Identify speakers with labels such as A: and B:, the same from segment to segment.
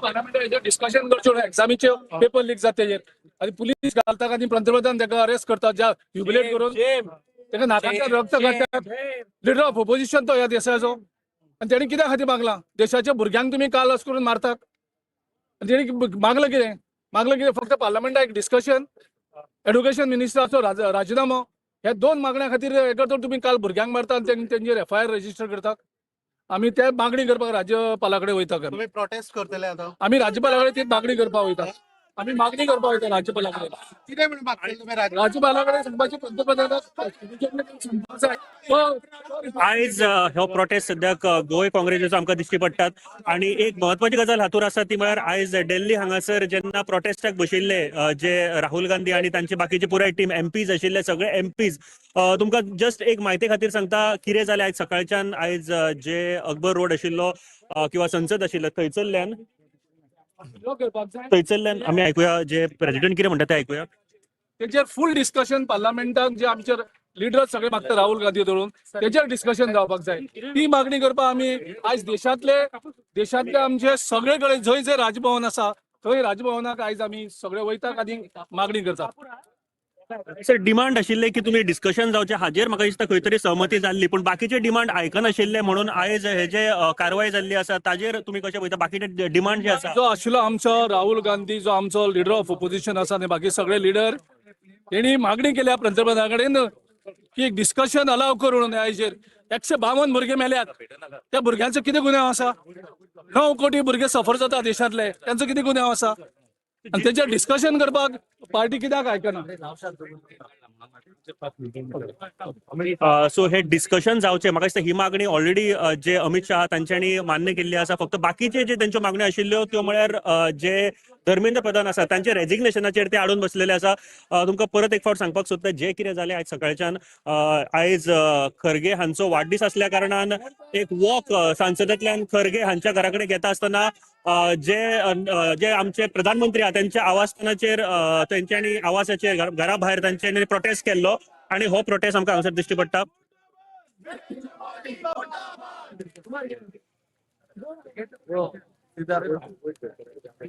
A: पार्लमेंटात हेजेर डिस्कशन करचें. एग्जामीचे paper leak जाता तेजेर आनी पुलीस घालता आनी पंतप्रधान ताका अरेस्ट करता, ज्या ह्युमिलेट करून ताका नाकांतल्यान रक्त काडटा. लिडर ऑफ ओपोजिशन तो ह्या देशाचो. आनी तेणी कित्या खातीर मागलां? देशाच्या भुरग्यांक तुमी काल अशें करून मारतात आनी तेणी मागलां कितें? मागलां कितें? फक्त पार्लमेंटाक एक डिस्कशन, एड्युकेशन मिनिस्टराचो राजिनामो. ह्या दोन मागण्या खातीर हे करता. तुमी काल भुरग्यांक मारता आनी तेंचेर एफआयआर रजिस्टर करतात. आमी ते मागणी करपाक राज्यपाला कडेन वयता.
B: तुम्ही प्रोटेस्ट करतले आता?
A: आमी राज्यपाला कडेन तीच मागणी करपाक वयता. आमी मागणी करपाक वयता राज्यपाला कडेन.
B: कितें म्हणून मागतले तुम्ही राज्य
A: राज्यपाला कडेन सांगपाची, पंतप्रधानाक सांगपाक जाय.
C: आयज हो प्रोटेस्ट सद्याक गोंय काँग्रेसीचो आमकां दिश्टी पडटात. आणि एक म्हत्वाची गजाल हातूर आसा, ती म्हळ्यार आयज दिल्ली हांगासर जेन्ना प्रोटेस्टाक बशिल्ले जे राहुल गांधी आणि तांची बाकीची पुराय टीम, एमपीज आशिल्ले, सगळे एमपीज. तुमकां जस्ट एक म्हायती खातीर सांगता कितें जालें आयज सकाळच्यान. आयज जे अकबर रोड आशिल्लो किंवा संसद आशिल्लो, थंयसरल्यान
A: करपाक जाय.
C: थंयसरल्यान आमी आयकुया, जे प्रेसिडेंट कितें म्हणटा ते आयकुया.
A: तेचेर फूल डिस्कशन पार्लमेंटाक, जे आमचे लिडर सगळे मागता, राहुल गांधी धरून, तेचेर डिस्कशन जावपाक जाय. ती मागणी करपाक आमी आयज देशांतले देशांतले आमचे सगळे कडेन जंय जंय राजभवन आसा, थंय राजभवनाक आयज आमी सगळे वयतात आनी मागणी करतात.
C: सर, डिमांड आशिल्ले की तुमी डिस्कशन जावचे, हाजेर म्हाका दिसता खंय तरी सहमती जाल्ली, पूण बाकीचे डिमांड आयकनाशिल्ले म्हणून आयज हे जे कारवाय जाल्ली आसा, ताजेर तुमी कशें पळयता? बाकीचे डिमांड जे आसा?
A: जो आशिल्लो आमचो राहुल गांधी, जो आमचो लिडर ऑफ ओपोजिशन आसा, आनी बाकी सगळे लिडर, तेणी मागणी केल्या पंतप्रधाना कडेन की एक डिस्कशन अलाव करून ह्या. 152 भुरगे मेल्यात, त्या भुरग्यांचो कितें गुन्यांव आसा? 9 कोटी भुरगे सफर जाता देशांतले, त्यांचो कितें गुन्यांव आसा? आनी तेचेर डिस्कशन करपाक पार्टी कित्याक आयकना?
C: सो हे डिस्कशन जावचे, म्हाका दिसता ही मागणी ऑलरेडी जे अमित शहा तांच्यांनी मान्य केल्ली आसा. फक्त बाकीचे जे त्यांच्यो मागण्यो आशिल्ल्यो, त्यो म्हळ्यार जे धर्मेंद्र प्रधान आसा तांचे रेजिग्नेशनाचेर ते आडून बसलेले आसा. तुमकां परत एक फावट सांगपाक सोदता जे कितें जालें आयज सकाळच्यान. आयज खरगे हांचो वाडदीस आसल्या कारणान एक वॉक संसदेंतल्यान खरगे हांच्या घरा कडेन घेता आसतना जे आमचे प्रधानमंत्री आहा त्यांच्या आवासस्थानाचेर तेंच्यांनी आवासाचेर घरा भायर तांच्यांनी प्रोटेस्ट केल्लो आणि हो प्रोटेस्ट आमकां हांगासर दिश्टी पडटा.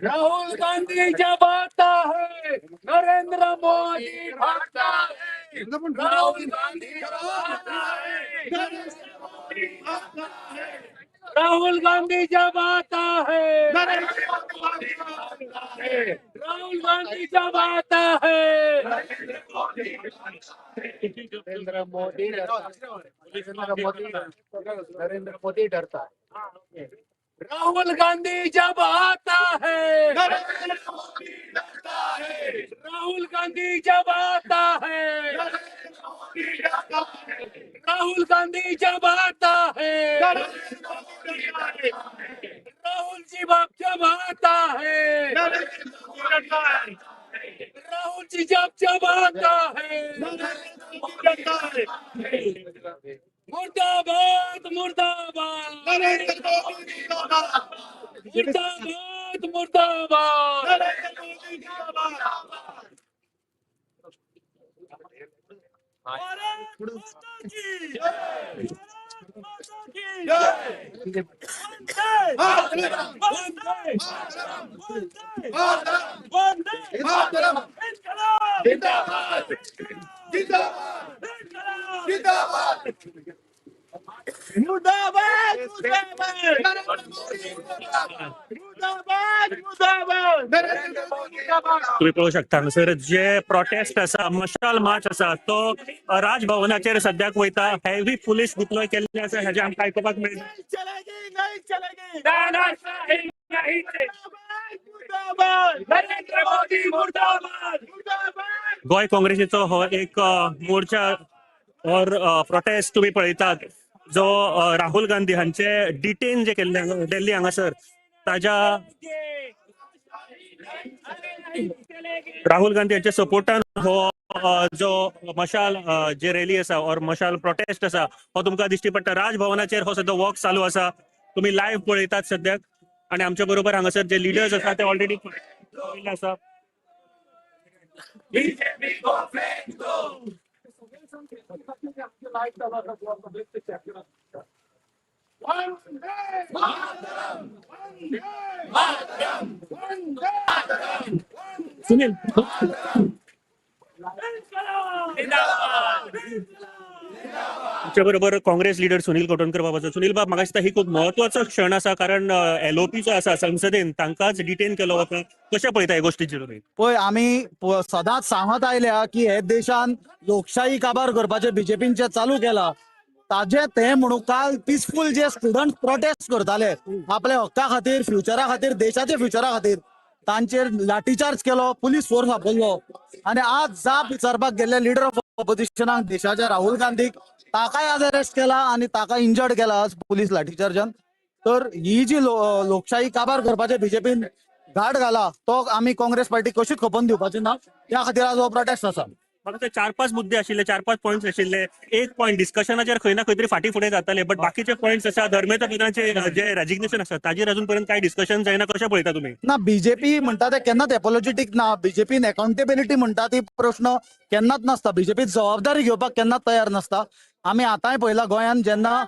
A: राहुल गांधी जब आता है, नरेंद्र मोदी भागता है. राहुल गांधी जब आता है, नरेंद्र मोदी भागता है. राहुल गांधी जब आता है, नरेंद्र मोदी भागता है. राहुल गांधी जब आता है.
D: नरेंद्र मोदी डरता, नरेंद्र मोदी, नरेंद्र मोदी डरता है.
A: राहुल गांधी जब आता है, नरेंद्र मोदी डरता है. राहुल गांधी जब आता है, राहुल गांधी जब आता है, राहुल जी बाप जब आता है, राहुल जी जब जब आता है. मुर्दाबाद, मुर्दाबाद, मुर्दाबाद, मुर्दाबाद.
C: भारत माता की जय! भारत माता की जय! वंदे वंदे वंदे वंदे इनकलाब! इनकलाब!
B: मुर्दाबाद, मुर्दाबाद, मुर्दाबाद, मुर्दाबाद.
C: तुम्ही पळोवंक शकता, हांगासर जे प्रोटेस्ट आसा, मशाल मार्च आसा, तो राजभवनाचेर सद्याक वयता. हेवी पुलीस डिप्लॉय केल्ले आसा हेजे आमकां आयकुपाक मेळटा.
B: नहीं चलेगी, नहीं चलेगी.
A: तानाशाही नहीं.
B: मुर्दाबाद.
A: नरेंद्र मोदी मुर्दाबाद.
B: मुर्दाबाद.
C: गोंय काँग्रेसीचो हो एक मोर्चा और प्रोटेस्ट तुम्ही पळयतात, जो राहुल गांधी हांचे डिटेन जे केल्ले दिल्ली हांगासर, ताज्या राहुल गांधी हांच्या सपोर्टान हो जो मशाल जे रॅली आसा और मशाल प्रोटेस्ट आसा, हो तुमकां दिश्टी पडटा. राजभवनाचेर हो सद्या वॉक चालू आसा, तुम्ही लायव्ह पळयतात सद्याक. आणि आमच्या बरोबर हांगासर जे लिडर्स आसा ते ऑलरेडी आसा.
A: बीजेपी को फेंक दो.
B: वंदे मातरम, वंदे मातरम, वंदे मातरम.
C: सुनील. आमच्या बरोबर काँग्रेस लिडर सुनील कवठणकर बाबाचो. सुनील बाब, म्हाका दिसता ही खूब महत्वाचो क्षण आसा, कारण एलओपी जो आसा संसदेन तांकांच डिटेन केलो वता. कशें पळयता हे गोष्टीचेर तुमी?
E: पळय, आमी सदांच सांगत आयल्या की हे देशान लोकशाही काबार करपाचे बीजेपीन जे चालू केला ताजे ते म्हणून काल पिसफूल जे स्टुडंट प्रोटेस्ट करताले आपल्या हक्का खातीर, फ्युचरा खातीर, देशाच्या फ्युचरा खातीर, तांचेर लाठीचार्ज केलो, पुलीस फोर्स आपयलो आनी आज जाप विचारपाक गेल्ले लिडर ऑफ ऑपोजिशनाक देशाच्या राहुल गांधीक, ताकाय आज अरेस्ट केला आनी ताका इंजर्ड केला आज पुलीस लाठीचार्जान. तर ही जी लोकशाही काबार करपाचे बीजेपीन घाट घाला, तो आमी काँग्रेस पार्टी कशीच खपोवन दिवपाची ना. त्या खातीर आज हो प्रोटेस्ट आसा.
C: म्हाका ते चार पांच मुद्दे आशिल्ले, चार पांच पॉयंट्स आशिल्ले. एक पॉयंट डिस्कशनाचेर खंय ना खंय तरी फाटीं फुडें जाताले, बट बाकीचे पॉयंट्स आसा, धर्मेंद्र प्रधानाचे जे रेजिग्नेशन आसा ताजेर अजून पर्यंत कांय डिस्कशन जायना. कशें पळयता तुमी?
E: ना, बीजेपी म्हणटा ते केन्नाच एपोलॉजेटीक ना. बीजेपीन अकाउंटेबिलिटी म्हणटा ती प्रश्न केन्नाच नासता. बीजेपी जबाबदारी घेवपाक केन्नाच तयार नासता. आमी आतांय पळयला, गोंयांत जेन्ना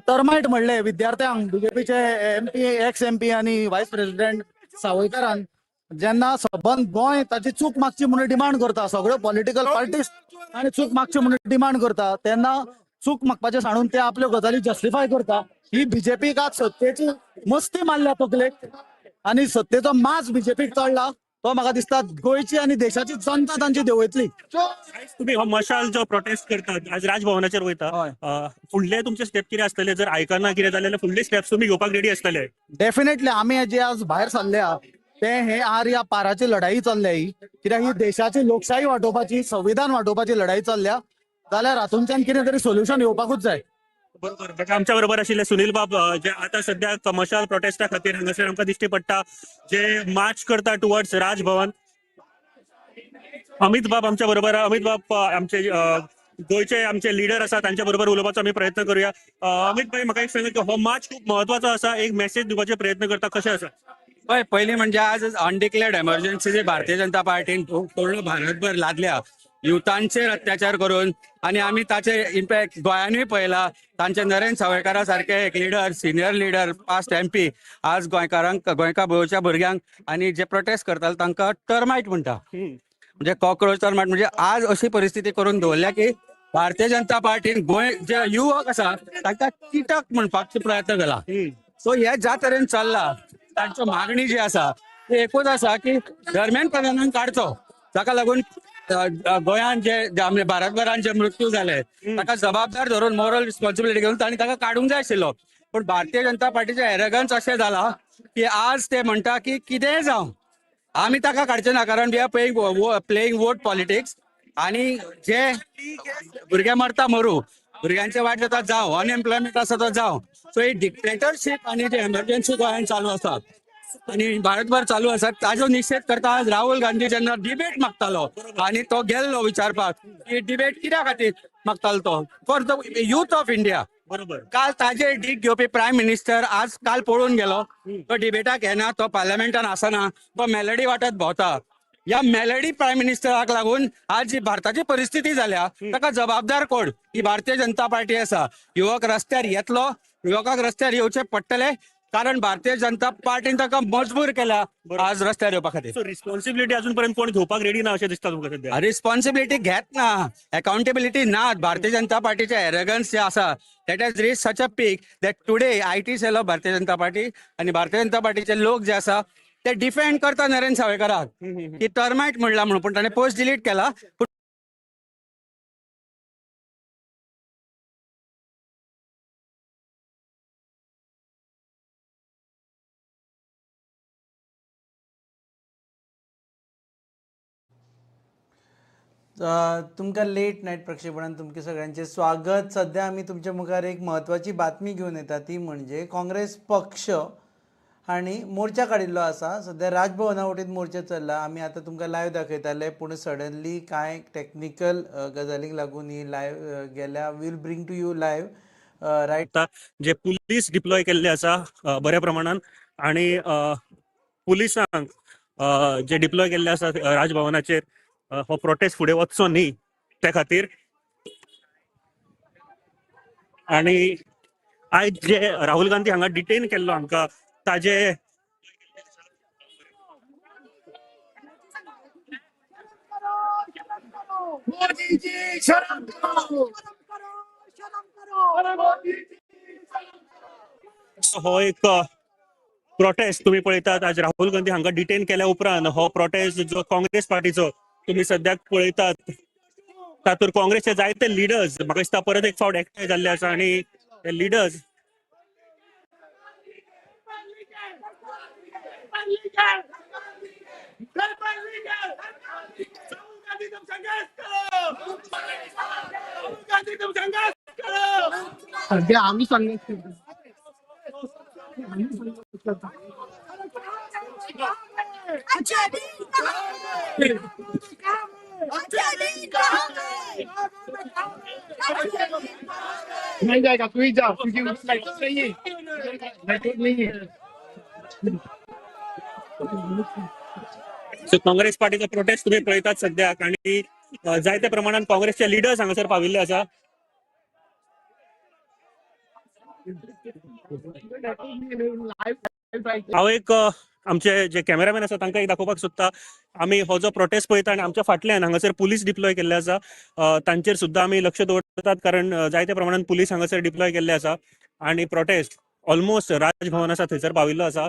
E: टर्मायट म्हणले विद्यार्थ्यांक बीजेपीचे एमपी, एक्स एमपी आनी व्हायस प्रेसिडेंट सावयकारान, जेन्ना सबंद गोंय ताची चूक मागची म्हणून डिमांड करता, सगळ्यो पॉलिटिकल पार्टीज आनी चूक मागची म्हणून डिमांड करता, तेन्ना चूक मागपाचें सांडून ते आपल्यो गजाली जस्टिफाय करता. ही बीजेपीक आज सत्तेची मस्ती मारल्या तकलेक आनी सत्तेचो माज बीजेपीक चडला. तो म्हाका दिसता गोंयची आनी देशाची जनता तांची देंवयतली.
C: तुमी हो मशाल जो प्रोटेस्ट करतात, आज राजभवनाचेर वयता,
E: हय.
C: फुडले तुमचे स्टेप कितें आसतले? जर आयकना कितें जालें जाल्यार फुडले स्टेप्स तुमी घेवपाक रेडी आसतले?
E: डेफिनेटली. आमी जे आज भायर सरल्या ते हे आर या पाराची लढाई चल्ल्या ही, कित्याक ही देशाची लोकशाही वाटोवपाची, संविधान वाटोवपाची लढाई चल्ल्या जाल्यार हातूंतल्यान कितें तरी सोल्युशन येवपाकूच जाय.
C: बरोबर. ताका आमच्या बरोबर आशिल्ले सुनील बाब, जे आता सध्या मशाल प्रोटेस्टा खातीर हांगासर आमकां दिश्टी पडटा, जे मार्च करता टुवर्ड्स राजभवन. अमित बाब आमच्या बरोबर. अमित बाब, आमचे गोंयचे आमचे लिडर आसा, तांच्या बरोबर उलोवपाचो आमी प्रयत्न करूया. अमित भाई, म्हाका एक सांगा की हो मार्च खूब महत्वाचो आसा, एक मेसेज दिवपाचे प्रयत्न करता, कशें आसा?
F: हय, पयलीं म्हणजे आज अनडिक्लेअर्ड एमर्जन्सी जी भारतीय जनता पार्टीन पूर्ण भारतभर लादल्या युथांचेर अत्याचार करून, आनी आमी ताचे इम्पॅक्ट गोंयानूय पळयला. तांचे नरेंद्र सावयकारा सारखे एक leader, senior leader, past MP, आज गोंयकारांक, गोंयकार गोंयच्या भुरग्यांक आनी जे प्रोटेस्ट करताले तांकां टर्मायट म्हणटा, म्हणजे कॉक्रोच, टर्मायट. म्हणजे आज अशी परिस्थिती करून दवरल्या की भारतीय जनता पार्टीन गोंय जे युवक आसा तांकां किटक म्हणपाचो प्रयत्न केला. सो हे ज्या तरेन चल्ला, तांच्यो मागणी जी आसा ती एकूच आसा की धर्मेंद्र प्रधानान काडचो, ताका लागून अ, अ, गोंयांत जे जे आमचे भारतभरान जे मृत्यू जाले ताका जबाबदार धरून, मोरल रिस्पॉन्सिबिलिटी घेवन तांणी ताका काडूंक जाय आशिल्लो. पूण भारतीय जनता पार्टीचे एरगन्स अशें जाला की आज ते म्हणटा की कितेंय जावं, आमी ताका काडचे ना, कारण we are playing vote politics. आणि जे भुरगे मरता मरू, भुरग्यांचे वायट जाता जावं, अनएम्प्लॉयमेंट आसा तो जावं. सो ही डिक्टेटरशीप आनी जे एमर्जन्सी गोंयांत चालू आसा आनी भारतभर चालू आसा, ताजो निशेध करता आज राहुल गांधी जेन्ना डिबेट मागतालो आनी तो गेल्लो विचारपाक की डिबेट कित्या खातीर मागतालो तो, for the youth of India. काल ताजे डीक घेवपी प्रायम मिनिस्टर आज काल पळून गेलो. तो डिबेटाक येना, तो पार्लमेंटान आसना, तो मेलडी वाटत भोंवता. ह्या मेलडी प्रायम मिनिस्टराक लागून आज जी भारताची परिस्थिती जाल्या ताका जबाबदार कोण? ही भारतीय जनता पार्टी आसा. युवक रस्त्यार येतलो, युवकाक रस्त्यार येवचे पडटले, कारण भारतीय जनता पार्टीन ताका मजबूर केल्या आज रस्त्यार येवपा खातीर.
C: सो रिस्पॉन्सिबिलिटी अजून पर्यंत कोण घेवपाक रेडी ना अशें दिसता तुमकां सध्या?
F: रिस्पॉन्सिबिलिटी घेत ना, अकाउंटेबिलिटी ना. भारतीय जनता पार्टीचे एरगन्स जे आसा, that has reach such a peak that today IT cell of Bharatiya Janata party आनी भारतीय जनता पार्टीचे लोक जे आसा ते डिफेंड करता नरेंद्र सावयकाराक की टर्मायट म्हणला म्हणून, पूण ताणें पोस्ट डिलीट केला. पूण
G: तुमकां लेट नायट प्रक्षेपणान तुमकां सगळ्यांचें स्वागत. सध्या आमी तुमच्या मुखार एक म्हत्वाची बातमी घेवन येता, ती म्हणजे काँग्रेस पक्ष हांणी मोर्चा काडिल्लो आसा. सध्या राजभवना वटेन मोर्चा चल्ला. आमी आतां तुमकां लायव्ह दाखयताले, पूण सडनली कांय टॅक्निकल गजालींक लागून ही लायव्ह गेल्या. We'll bring to you live right.
C: J police deploy केल्ले आसा बऱ्या प्रमाणान आणि पुलिसांक जे डिप्लॉय केल्ले आसा राजभवनाचेर, हो प्रोटेस्ट फुडें वचचो न्ही त्या खातीर. आणि आयज जे राहुल गांधी हांगा डिटेन केल्लो हांकां ताजे
B: मोदी जी शर्म करो, अरे मोदी जी शर्म करो।
C: हो एक प्रोटेस्ट तुम्ही पळयतात. आज राहुल गांधी हांकां डिटेन केल्या उपरांत हो प्रोटेस्ट जो काँग्रेस पार्टीचो तुम्ही सद्याक पळयतात, तातूंत काँग्रेसचे जायते लिडर्स म्हाका दिसता परत एक फावट एकठांय जाल्ले आसा आनी हे लिडर्स
D: सध्या आम्ही सांगत
H: अच्छे दिन कहाँ गए? अच्छे दिन कहाँ गए? अच्छे दिन कहाँ गए?
D: नहीं जाएगा, तू ही जा, क्योंकि उसमें नेटवर्क नहीं है, नेटवर्क नहीं है।
C: सो काँग्रेस पार्टीचो प्रोटेस्ट तुम्ही पळयतात सद्याक आनी जायत्या प्रमाणात काँग्रेसचे लिडर्स हांगासर पाविल्ले आसा. हांव एक आमचे जे कॅमेरामॅन आसा तांकां एक दाखोवपाक सोदता. आमी हो जो प्रोटेस्ट पळयता आनी आमच्या फाटल्यान हांगासर पुलीस डिप्लॉय केल्ले आसा, तांचेर सुद्दां आमी लक्ष दवरतात कारण जायत्या प्रमाणात पुलीस हांगासर डिप्लॉय केल्ले आसा आनी प्रोटेस्ट ऑलमोस्ट राजभवन आसा थंयसर पाविल्लो आसा.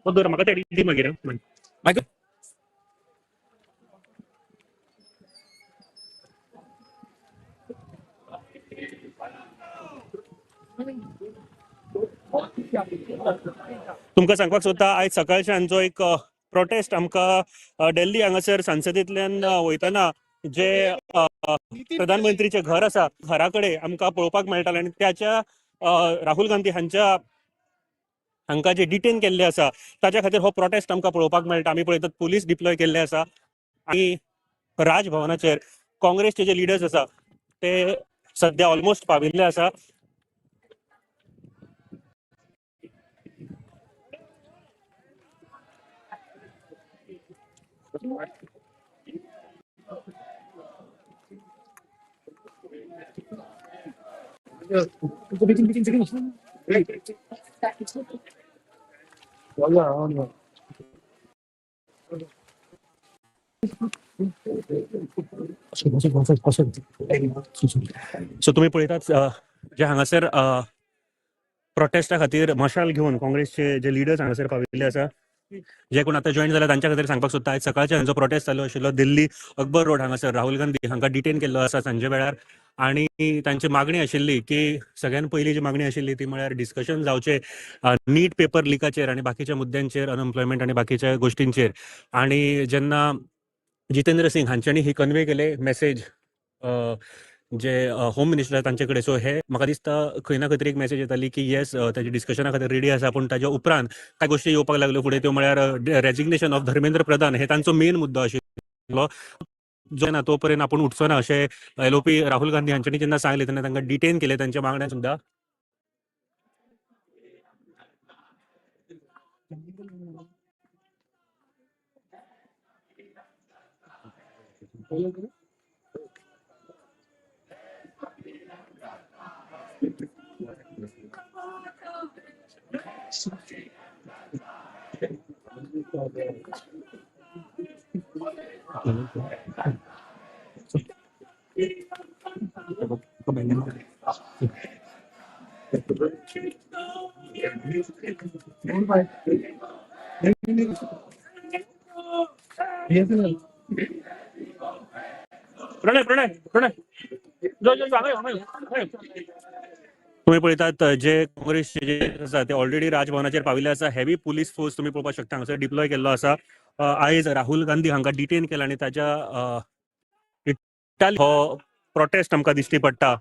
C: दवर म्हाका ते दी मागीर. मागीर तुमकां सांगपाक सोदता आयज सकाळच्यान जो एक प्रोटेस्ट आमकां दिल्ली हांगासर संसदेंतल्यान वयतना जे प्रधानमंत्रीचें घर आसा घरा कडेन आमकां पळोवपाक मेळटालें आनी त्याच्या राहुल गांधी हांच्या हांकां जे डिटेन केल्ले आसा ताच्या खातीर हो प्रोटेस्ट आमकां पळोवपाक मेळटा. आमी पळयतात पुलीस डिप्लॉय केल्ले आसा आनी राजभवनाचेर काँग्रेसचे जे लिडर्स आसा ते सद्या ऑलमोस्ट पाविल्ले आसा. सो तुम्ही पळयतात जे हांगासर प्रोटेस्टा खातीर मशाल घेवन काँग्रेसचे जे लिडर्स हांगासर पाविल्ले आसा, जे कोण आतां जॉईन जाल्या तांच्या खातीर सांगपाक सोदता आयज सकाळच्यान जो प्रोटेस्ट चालू आशिल्लो दिल्ली अकबर रोड हांगासर राहुल गांधी हांकां डिटेन केल्लो आसा सांजे वेळार आनी तांची मागणी आशिल्ली की सगळ्यान पयली जी मागणी आशिल्ली ती म्हळ्यार डिस्कशन जावचें नीट पेपर लिकाचेर आनी बाकीच्या मुद्द्यांचेर, अनएम्प्लॉयमेंट आनी बाकीच्या गोश्टींचेर. आनी जेन्ना जितेंद्र सिंग हांच्यांनी ही कन्वे केले मॅसेज जे होम मिनिस्टर तांचे कडेन, सो हे म्हाका दिसता खंय ना खंय तरी एक मॅसेज येताली की येस ताजे डिस्कशना खातीर रेडी आसा. पूण ताज्या उपरांत कांय गोश्टी येवपाक लागल्यो फुडें, त्यो म्हळ्यार रेजिग्नेशन ऑफ धर्मेंद्र प्रधान हे तांचो मेन मुद्दो आशिल्लो जो ना तो पर्यंत आपूण उठचो ना अशें एलओपी राहुल गांधी हांच्यांनी जेन्ना सांगलें तेन्ना तांकां डिटेन केलें तांच्या मागण्या सुद्दां. प्रणय प्रणय प्रणय तुम्ही पळयतात जे काँग्रेसचे जे आसा ते ऑलरेडी राजभवनाचेर पाविल्ले आसा. हेवी पुलीस फोर्स तुम्ही पळोवपाक शकता हांगासर डिप्लॉय केल्लो आसा. आयज राहुल गांधी हांकां डिटेन केला आनी ताच्या हो प्रोटेस्ट आमकां दिश्टी पडटा.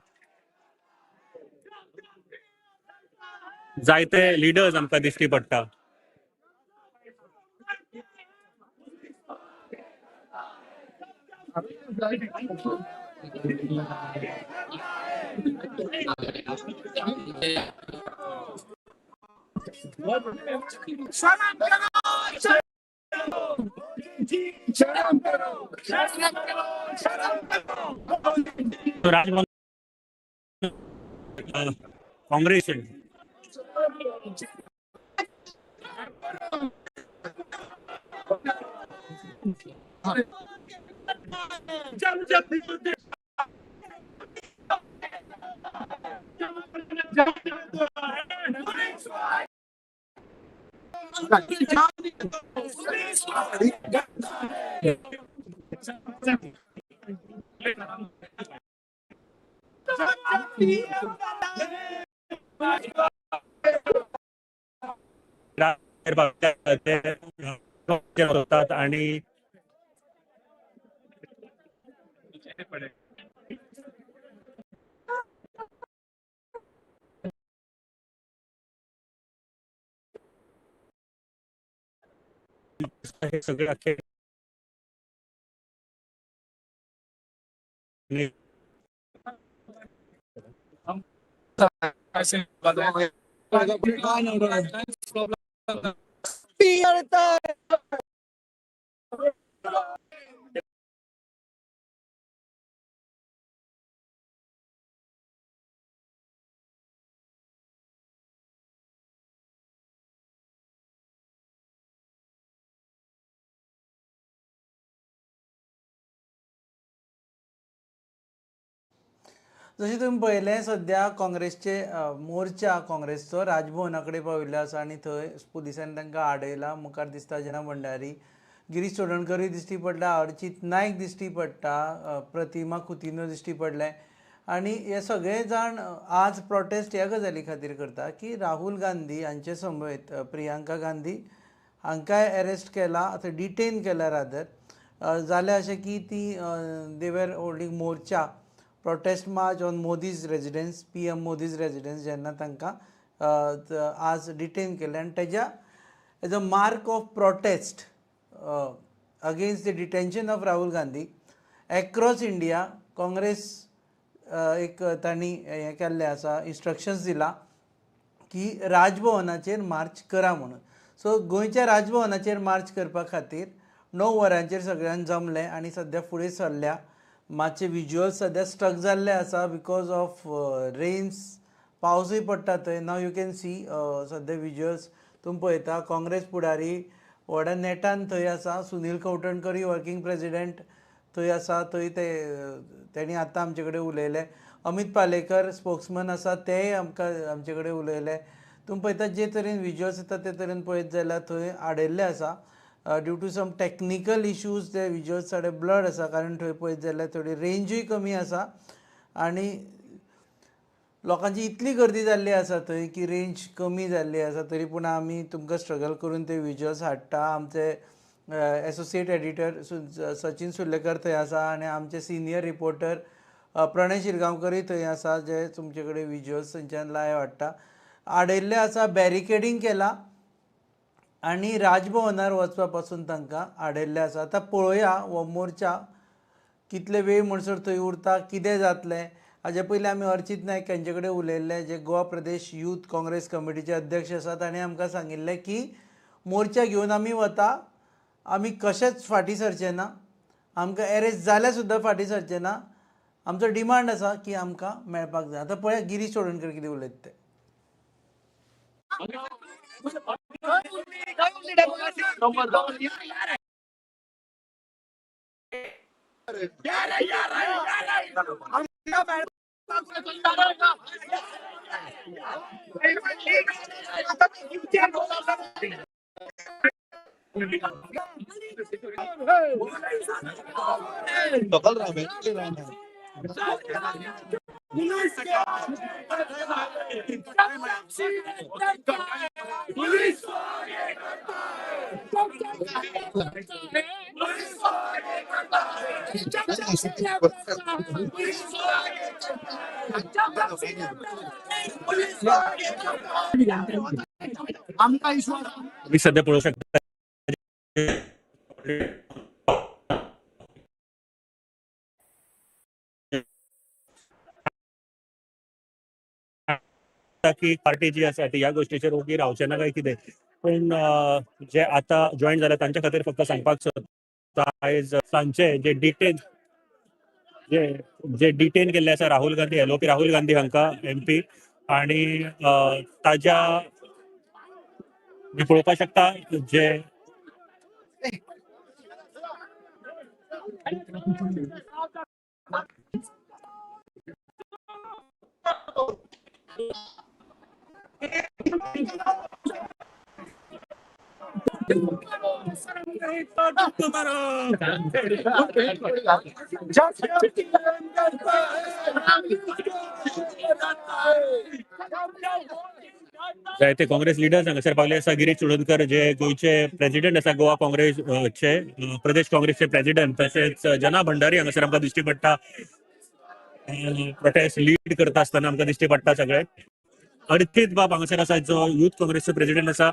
C: जायते लिडर्स आमकां दिश्टी पडटा.
B: जी, शर्म करो, शर्म करो, शर्म करो, मोदी जी।
C: राजभवन काँग्रेस होतात आणि हे सगळे अख्खे
G: जशें तुमी पळयलें सद्या काँग्रेसचे मोर्चा काँग्रेसचो राजभवना कडेन पाविल्लो आसा आनी थंय पुलिसांनी तांकां आडयला. मुखार दिसता जना भंडारी, गिरीश चोडणकरूय दिश्टी पडटा, अर्चित नायक दिश्टी पडटा, प्रतिमा कुतिन्हो दिश्टी पडलें. आनी हे सगळे जाण आज प्रोटेस्ट ह्या गजाली खातीर करता की राहुल गांधी हांचे समेत प्रियांका गांधी हांकांय अरेस्ट केला, आतां डिटेन केला रादर. जालें अशें की ती दे वर holding morcha protest march on Modi's residence, PM Modi's residence, जेन्ना तांकां आज डिटेन केलें. आनी तेज्या as a mark of protest against the detention of Rahul Gandhi across India Congress एक तांणी हें केल्लें आसा, इन्स्ट्रक्शन्स दिला की राजभवनाचेर मार्च करा म्हणून. सो गोंयच्या राजभवनाचेर मार्च करपा खातीर 9 वरांचेर सगळ्यांक जमलें आनी सद्या फुडें सरल्या. मातशे विज्युअल्स सद्या स्टक जाल्ले आसा because of rains, पावसूय पडटा थंय. नाव you can see सद्या विज्युअल्स तुमी पळयता. काँग्रेस फुडारी व्हडा नेटान थंय आसा, सुनील कवठणकरूय वर्किंग प्रेजिडेंट थंय आसा, थंय ते तेणी आतां आमचे कडेन उलयले. अमीत पालेकर स्पोक्समन आसा, तेय आमकां आमचे कडेन उलयले. तुमी पळयता जे तरेन विज्युअल्स येता ते तरेन पळयत जाल्यार थंय आडयल्ले आसा. Due to some technical issues ते विज्युअल्स थोडे ब्लड आसा, कारण थंय पळयत जाल्यार थोडी रेंजूय कमी आसा आनी लोकांची इतली गर्दी जाल्ली आसा थंय की रेंज कमी जाल्ली आसा. तरी पूण आमी तुमकां स्ट्रगल करून ते विज्युअल्स हाडटा. आमचे एसोसिएट एडिटर सचिन सुर्लेकर थंय आसा आनी आमचे सिनियर रिपोर्टर प्रणय शिरगांवकरूय थंय आसा, जे तुमचे कडेन विज्युअल्स थंयच्यान लायव हाडटा. आडयल्ले आसा, बॅरिकेडींग केला आनी राजभवनार वचपा पासून तांकां आडयल्लें आसा. आतां पळोवया हो मोर्चा कितले वेळ म्हणसर थंय उरता, कितें जातलें. हाजे पयलीं आमी अर्चित नायक हांचे कडेन उलयल्ले, जे गोवा प्रदेश यूथ काँग्रेस कमिटीचे अध्यक्ष आसा. ताणें आमकां सांगिल्लें की मोर्चा घेवन आमी वता, आमी कशेंच फाटीं सरचे ना, आमकां एरेस्ट जाल्यार सुद्दां फाटीं सरचे ना. आमचो डिमांड आसा की आमकां मेळपाक जाय. आतां पळया गिरीश चोडणकर कितें उलयता ते.
B: पुलिस आगे करता है, पुलिस आगे करता है, पुलिस आगे करता है, पुलिस आगे करता है.
E: आमकां विश्वास
C: तुम्ही सध्या पळोवंक शकता. की पार्टी जी आसा ती ह्या गोष्टीचेर ओगी रावचे ना काय कितें, पूण जे आता जॉईन जाल्या तांच्या खातीर फक्त सांगपाक सोदता. आयज सांजचे जे डिटेन जे जे डिटेन केल्ले आसा राहुल गांधी, एलओपी राहुल गांधी हांकां एमपी, आणि ताज्या मी पळोवपाक शकता जे जायते काँग्रेस लिडर्स हांगासर पावले आसा. गिरीश चोडणकर जे गोंयचे प्रेसिडेंट आसा, गोवा काँग्रेस चे प्रदेश काँग्रेसचे प्रेसिडेंट, तशेंच जना भंडारी हांगासर आमकां दिश्टी पडटा. प्रोटेस्ट लीड करता आसतना आमकां दिश्टी पडटा सगळे. अर्चित बाब हांगासर आसा जो युथ काँग्रेसचो प्रेसिडेंट आसा.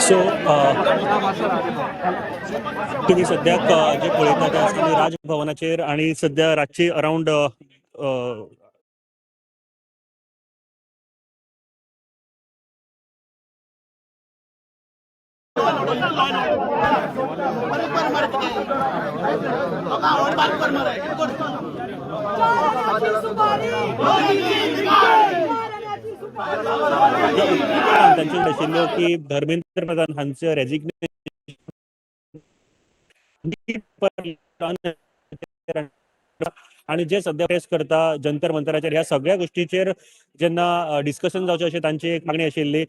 C: सो तुम्ही सद्याक जे पळयता ते आसा राजभवनाचेर आणि सद्या रातची अरावंड तांचे आशिल्ल्यो की धर्मेंद्र प्रधान हांचे रेजिग्नेशन आणि जे सध्या प्रेस करता जंतर मंतराचेर ह्या सगळ्या गोष्टीचेर जेन्ना डिस्कशन जावचें अशें तांची एक मागणी आशिल्ली.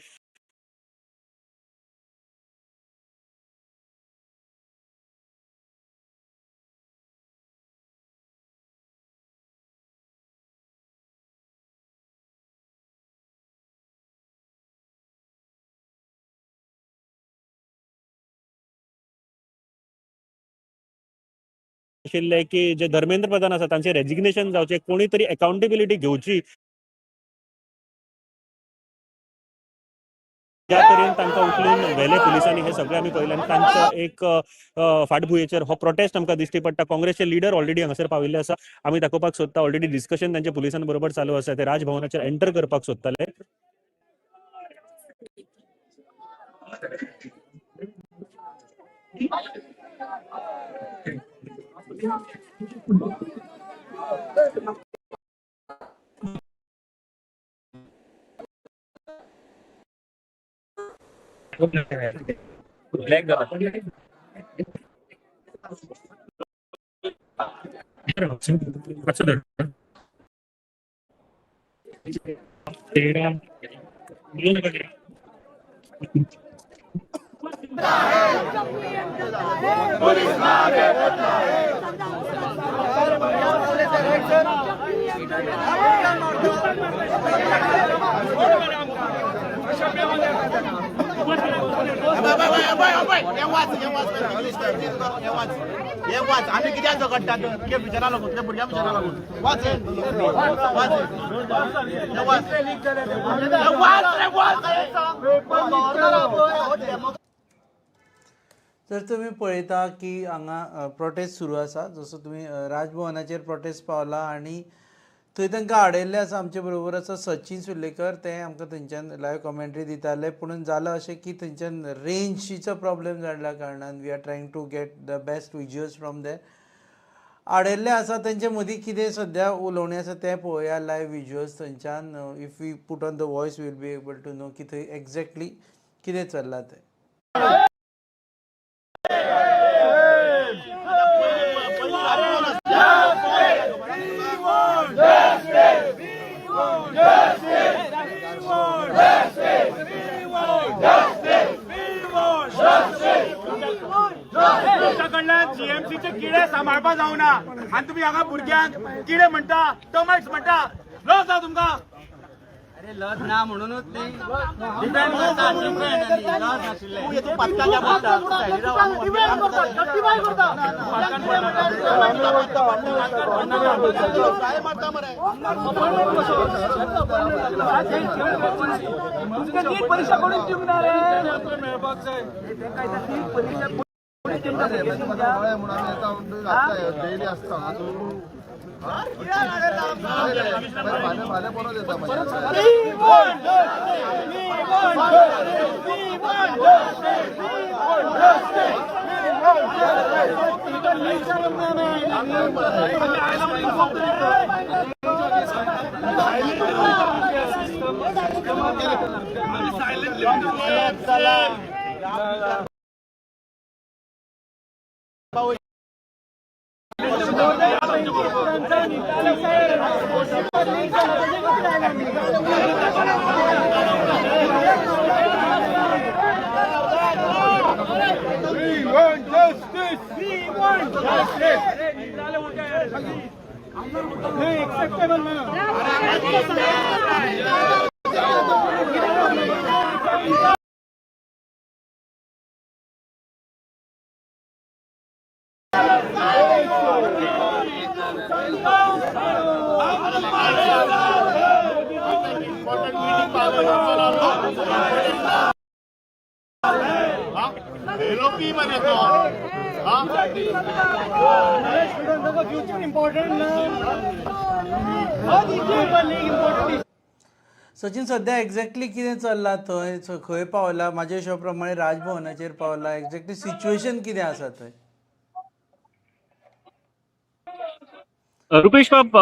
C: आशिल्ले की जे धर्मेंद्र प्रधान आसा तांचे रेजिग्नेशन जावचें, कोणी तरी अकाउंटेबिलिटी घेवची ज्या तरेन तांकां उखलून व्हेले पुलिसांनी, हे सगळें आमी पळयलें. आनी तांचो एक फाटभुंयेचेर हो प्रोटेस्ट आमकां दिश्टी पडटा. काँग्रेसचे लिडर ऑलरेडी हांगासर पाविल्ले आसा, आमी दाखोवपाक सोदता. ऑलरेडी डिस्कशन तांचे पुलिसां बरोबर चालू आसा, ते राजभवनाचेर एंटर करपाक सोदताले.
D: आमी कित्याक झगडटात तुगे फ्युचरा लागून, तुगे भुरग्यां फ्युचरा लागून. वाच वाच वाच वाच रे वाच.
G: तर तुमी पळयता की हांगा प्रोटेस्ट सुरू आसा. जसो तुमी राजभवनाचेर प्रोटेस्ट पावला आनी थंय तांकां आडयल्ले आसा. आमचे बरोबर आसा सचिन सुर्लेकर, ते आमकां थंयच्यान लायव कॉमेंट्री दिताले. पुणून जालां अशें की थंयच्यान रेंजीचो प्रॉब्लेम जाल्ल्या कारणान we are trying to get the best visuals from there. आडयल्ले आसा तेंचे मदीं कितें सद्या उलोवणें आसा तें पळोवया लायव विजुअल्स थंयच्यान. If we put on the voice, we'll be able to know की थंय एग्जॅक्टली कितें चल्लां तें.
D: तुमच्या कडल्यान जीएमसीचे किडे सांबाळपा जावना आनी तुमी हांगा भुरग्यांक किडे म्हणटा, टर्माइट्स म्हणटा. लज ना तुमकां?
F: अरे, लज ना म्हणूनच न्ही, डिपेंड करता, डिपेंड. लज नाशिल्लें.
I: डेली असता. फाल्यां परत येता मागीर.
D: एलओपी मध्ये तो.
B: फ्युचर इम्पॉर्टंट ना.
G: सचिन, सध्या एक्झॅक्टली कितें चल्लां थंय? खंय पावला? म्हाज्या हिशोबा प्रमाणे राजभवनाचेर पावला. एक्झॅक्टली सिच्युएशन कितें आसा थंय?
C: रुपेश बाब,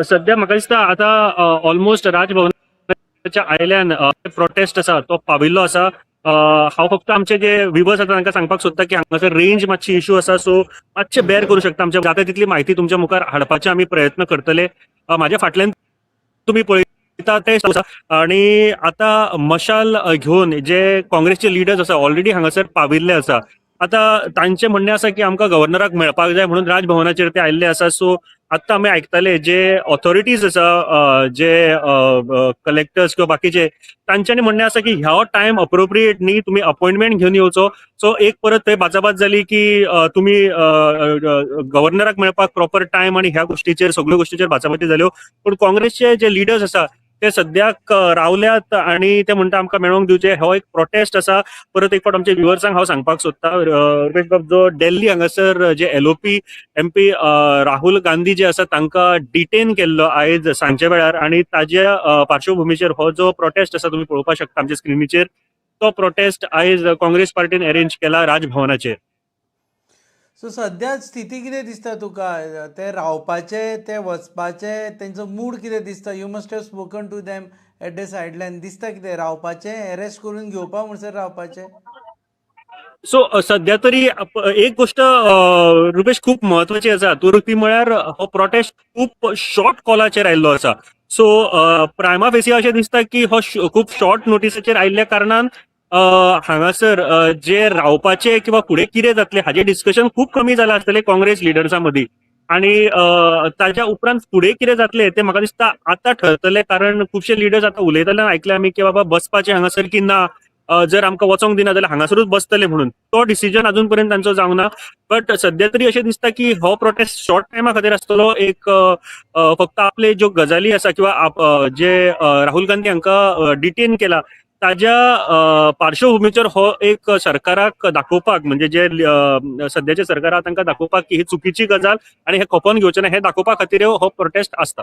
C: सध्या म्हाका दिसता आतां ऑलमोस्ट राजभवनाच्या आयल्यान प्रोटेस्ट आसा तो पाविल्लो आसा. हांव फक्त आमचे जे विवर्स आसा तांकां सांगपाक सोदता की हांगासर रेंज मातशी इशू आसा, सो मातशे बेर करूं शकता. आमच्या जाता तितली म्हायती तुमच्या मुखार हाडपाचे आमी प्रयत्न करतले. म्हाज्या फाटल्यान तुमी पळयता ते आसा आणि आतां मशाल घेवन जे काँग्रेसचे लिडर्स आसा, ऑलरेडी हांगासर पाविल्ले आसा. आतां तांचें म्हणणें आसा की आमकां गव्हर्नराक मेळपाक जाय म्हणून राजभवनाचेर ते आयिल्ले आसा. सो आत्तां आमी आयकताले, जे ऑथॉरिटीज आसा, जे कलेक्टर्स किंवा बाकीचे, तांच्यांनी म्हणणें आसा की ह्या टायम अप्रोप्रिएट न्ही, तुमी अपॉइंटमेंट घेवन येवचो. सो एक परत थंय बाचाबाच जाली की तुमी गव्हर्नराक मेळपाक प्रॉपर टायम आणि ह्या गोष्टीचेर, सगळ्यो गोष्टीचेर बाचाबाची जाल्यो. पूण काँग्रेसचे जे लिडर्स आसा ते सद्याक रावल्यात आणि ते म्हणटा आमकां मेळोंक दिवचे. हो एक प्रोटेस्ट आसा. परत एक फावट आमच्या व्युवर्सांक हांव सांगपाक सोदता, रुपेश बाब, जो दिल्ली हांगासर जे एलओपी एमपी राहुल गांधी जे आसा, तांकां डिटेन केल्लो आयज सांजच्या वेळार आणि ताज्या पार्श्वभूमीचेर हो जो प्रोटेस्ट आसा, तुमी पळोवपाक शकता आमच्या स्क्रिनीचेर, तो प्रोटेस्ट आयज काँग्रेस पार्टीन अरेंज केला राजभवनाचेर.
G: सो सध्या स्थिती कितें दिसता तुका? ते रावपाचे, ते वचपाचे, तेंचो मूड कितें दिसता? You must have spoken to them at the sideline. दिसता कितें, रावपाचे, अरेस्ट करून घेवपा म्हणसर रावपाचे?
C: सो सध्या तरी एक गोष्ट रुपेश, खूप म्हत्वाची आसा तर ती म्हळ्यार हो प्रोटेस्ट खूप शॉर्ट कॉलाचेर आयिल्लो आसा. सो प्रायमा फेसी अशें दिसता की हो खूप शॉर्ट नोटीसाचेर आयिल्ल्या कारणान हांगासर जे रावपाचे किंवा फुडें कितें जातलें हाजें डिस्कशन खूब कमी जालां आसतलें काँग्रेस लिडर्सां मदीं. आणि ताच्या उपरांत फुडें कितें जातलें तें म्हाका दिसता आतां ठरतलें, कारण खुबशे लिडर्स आतां उलयतले आयकले आमी की बाबा बसपाचें हांगासर की ना, जर आमकां वचोंक दिना जाल्यार हांगासरूच बसतले म्हणून. तो डिसिजन अजून पर्यंत तांचो जावंक ना, बट सद्या तरी अशें दिसता की हो प्रोटेस्ट शॉर्ट टायमा खातीर आसतलो. एक फक्त आपले ज्यो गजाली आसा किंवा जे राहुल गांधी हांकां डिटेन केला ताज्या पार्श्वभूमीचेर हो एक सरकाराक दाखोवपाक, म्हणजे जे सद्याचे सरकार आहा तांकां दाखोवपाक की ही चुकीची गजाल आनी हे खपोवन घेवचें ना, हे दाखोवपा खातीर हो प्रोटेस्ट आसता.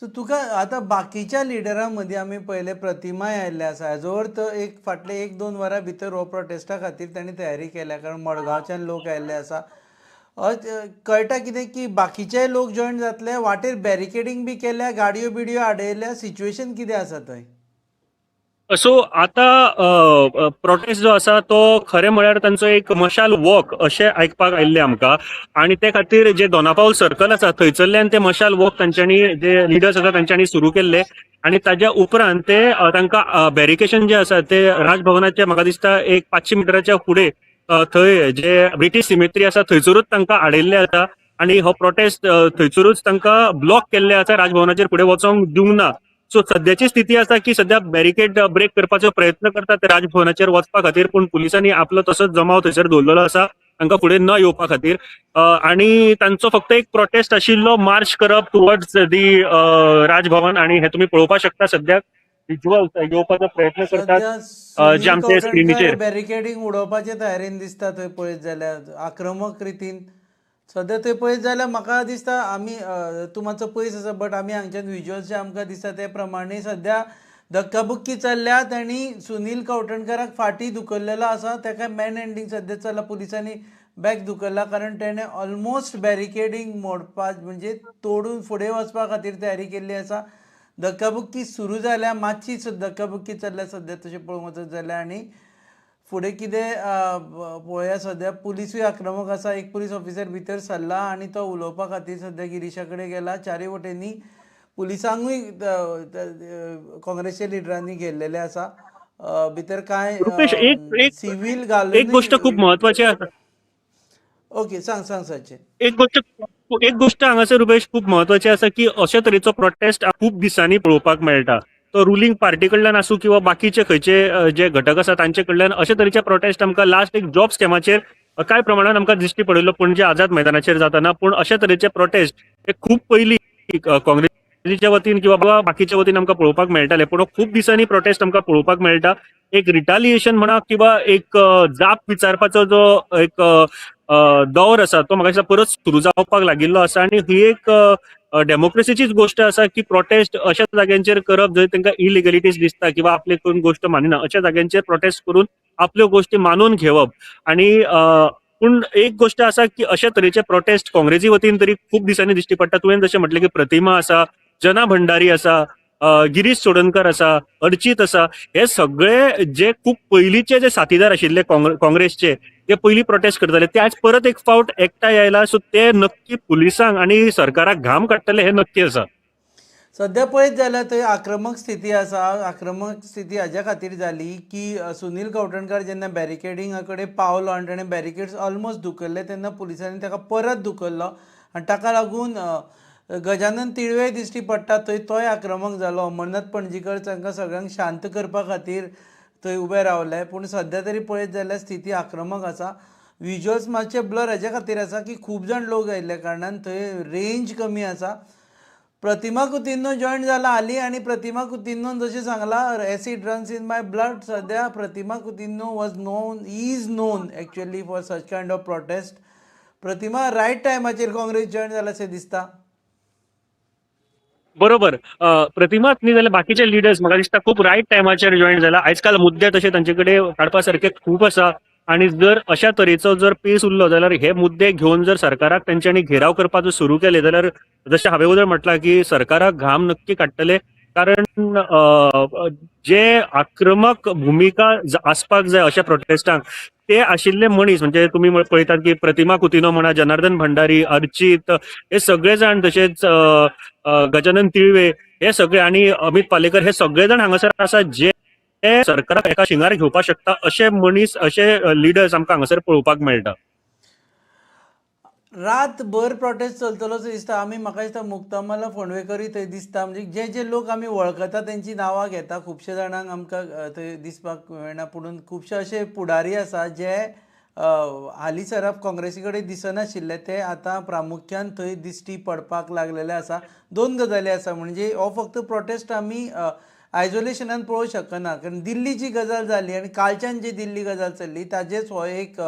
G: सो तुका आतां बाकीच्या लिडरां मदीं आमी पळयलें प्रतिमाय आयिल्ले आसा, हाजो अर्थ एक फाटले 1-2 वरां भितर हो प्रोटेस्टा खातीर तांणी तयारी केल्या, कारण मडगांवच्यान लोक आयिल्ले आसा. कळटा कितें की बाकीचेय लोक जॉयन जातले, वाटेर बॅरिकेडींग बी केल्या, गाडयो बिडयो आडयल्या, सिच्युएशन कितें आसा थंय?
C: सो आता प्रोटेस्ट जो आसा तो खरें म्हळ्यार तांचो एक मशाल वॉक अशें आयकपाक आयिल्लें आमकां, आनी ते खातीर जे दोनापावल सर्कल आसा थंयसरल्यान ते मशाल वॉक तांच्यांनी, जे लिडर्स आसा तांच्यांनी सुरू केल्ले, आनी ताज्या उपरांत ते तांकां बॅरिकेशन जे आसा ते राजभवनाचे म्हाका दिसता एक 500 मिटराच्या फुडें थंय जे ब्रिटीश सिमेट्री आसा थंयसरूच तांकां आडयल्ले आसा, आनी हो प्रोटेस्ट थंयसरूच तांकां ब्लॉक केल्ले आसा, राजभवनाचेर फुडें वचोंक दिवंक ना. सो सद्याची स्थिती आसा की सद्या बॅरिकेड ब्रेक करपाचो प्रयत्न करतात ते राजभवनाचेर वचपा खातीर, पूण पुलिसांनी आपलो तसोच जमाव थंयसर दवरलेलो आसा तांकां फुडें न येवपा खातीर. आनी तांचो फक्त एक प्रोटेस्ट आशिल्लो मार्च करप टुवर्ड्स दी राजभवन, आनी हे तुमी पळोवपाक शकता सद्याक विज्युअल येवपाचो प्रयत्न करतात जे आमचे स्क्रिनीचेर.
G: बॅरिकेडींग उडोवपाचे तयारेन दिसता थंय पळयत जाल्यार आक्रमक रितीन सद्या थंय पळयत जाल्यार म्हाका दिसता आमी तूं मातसो पयस आसा, बट आमी हांगच्यान विज्युअल्स जे आमकां दिसता ते प्रमाणे सद्या धक्काबुक्की चल्ल्यात आनी सुनील कवठणकराक फाटीं धुकल्लेलो आसा, ताका मॅन हँडलिंग सद्या चल्ला, पुलिसांनी बॅक धुकल्ला, कारण तेणें ऑलमोस्ट बॅरिकेडींग मोडपा म्हणजे तोडून फुडें वचपा खातीर तयारी केल्ली आसा. धक्काबुक्की सुरू जाल्या, मातशी धक्काबुक्की चल्ल्या सद्या तशें पळोवंक वचत जाल्यार, आनी फुडें कितें पळोवया. सद्या पुलिसूय आक्रमक आसा, एक पुलीस ऑफिसर भितर सरला आनी तो उलोवपा खातीर सद्या गिरीशा कडेन गेला. चारूय वटेंनी पुलिसांकूय काँग्रेसच्या लिडरांनी घेरलेले आसा भितर. कांय सिव्हील घालून
C: एक गोष्ट खूब म्हत्वाची आसा.
G: ओके, सांग सांग सचिन.
C: एक गोष्ट हांगासर रुपेश खूब म्हत्वाची आसा की अशे तरेचो प्रोटेस्ट खूब दिसांनी पळोवपाक मेळटा. तो रुलींग पार्टी कडल्यान आसूं किंवा बाकीचे खंयचे जे घटक आसा तांचे कडल्यान अशे तरेचे प्रोटेस्ट आमकां लास्ट एक जॉब स्कॅमाचेर कांय प्रमाणान आमकां दिश्टी पडिल्लो पणजे आझाद मैदानाचेर जाताना. पूण अशे तरेचे प्रोटेस्ट हे खूब पयलीं काँग्रेसीच्या वतीन किंवा बाकीच्या वतीन आमकां पळोवपाक मेळटाले, पूण खूब दिसांनी प्रोटेस्ट आमकां पळोवपाक मेळटा. एक रिटालिएशन म्हणा किंवा एक जाप विचारपाचो जो एक दौर आसा तो म्हाका दिसता परत सुरू जावपाक लागिल्लो आसा. आनी ही एक डेमोक्रेसीचीच गोष्ट आसा की प्रोटेस्ट अशा जाग्यांचेर करप जंय तांकां इलिगलिटीज दिसता किंवा आपले कोण गोष्ट मानिना अशा जाग्यांचेर प्रोटेस्ट करून आपल्यो गोष्टी मानून घेवप. आनी पूण एक गोष्ट आसा की अशा तरेचे प्रोटेस्ट काँग्रेसी वतीन तरी खूब दिसांनी दिश्टी पडटा. तुवें जशें म्हटलें की प्रतिमा आसा, जना भंडारी आसा, गिरीश चोडणकर आसा, अर्चित आसा, हे सगळे जे खूब पयलींचे जे साथीदार आशिल्ले काँग्रेसचे जे पयलीं प्रोटेस्ट करताले ते आज परत एक फावट एकठांय आयला. सो ते नक्की पुलिसांक आनी सरकाराक घाम काडटले हे नक्की आसा.
G: सद्या पळयत जाल्यार थंय आक्रमक स्थिती आसा. आक्रमक स्थिती हाज्या खातीर जाली की सुनील कवठणकार जेन्ना बॅरिकेडिंगा कडेन पावलो आनी ताणें बॅरिकेड्स ऑलमोस्ट धुकल्ले तेन्ना पुलिसांनी ताका परत धुकल्लो आनी ताका लागून गजानन तिळवे दिश्टी पडटा थंय तोय आक्रमक जालो. अमरनाथ पणजीकर तांकां सगळ्यांक शांत करपा खातीर थंय उबे रावले, पूण सद्या तरी पळयत जाल्यार स्थिती आक्रमक आसा. विज्युअल्स मातशे ब्लर हाज्या खातीर आसा की खूब जाण लोक आयिल्ल्या कारणान थंय रेंज कमी आसा. प्रतिमा कुतिन्हो जॉयन जाला हाली आनी प्रतिमा कुतिन्होन जशें सांगलां acid runs in my blood. सद्या Pratima Coutinho was known, is known actually for such kind of protest. Pratima right टायमाचेर काँग्रेस जॉयन जाला अशें दिसता.
C: बरोबर, प्रतिमाच न्ही जाल्यार बाकीचे लिडर्स म्हाका दिसता खूब रायट टायमाचेर जॉयन जाला. आयजकाल मुद्दे तशे तांचे कडेन काडपा सारके खूब आसा आनी जर अशा तरेचो जर पेस उरलो जाल्यार हे मुद्दे घेवन जर सरकाराक तेंच्यांनी घेराव करपाचो सुरू केले जाल्यार जशें हांवें वयर म्हटलां की सरकाराक घाम नक्की काडटले. कारण जे आक्रमक भुमिका आसपाक जाय अशा प्रोटेस्टांक ते आशिल्ले मनीस म्हणजे तुमी पळयतात की प्रतिमा कुतिन्हो म्हणा, जनार्दन भंडारी, अर्चित, हे सगळे जाण, तशेंच गजानन तिळवे हे सगळे आनी अमित पालेकर हे सगळे जाण हांगासर आसा जे ते सरकाराक एका शिंगार घेवपाक शकता अशे मनीस, अशे लिडर्स आमकां हांगासर पळोवपाक मेळटा.
G: रातभर प्रोटेस्ट चलतलो सो दिसता. आमी म्हाका दिसता मुक्तमाला फोंडवेकरूय थंय दिसता. म्हणजे जे जे लोक आमी वळखता तेंची नांवां घेता. खुबशे जाणांक आमकां थंय दिसपाक मेळना, पुणून खुबशे अशे पुढारी आसा जे हालींसराक काँग्रेसी कडेन दिसनाशिल्ले, ते आतां प्रामुख्यान थंय दिश्टी पडपाक लागलेले आसा. दोन गजाली आसा, म्हणजे हो फक्त प्रोटेस्ट आमी आयजोलेशनान पळोवंक शकना, कारण दिल्ली जी गजाल जाली आनी कालच्यान जी दिल्ली गजाल चल्ली ताजेच हो एक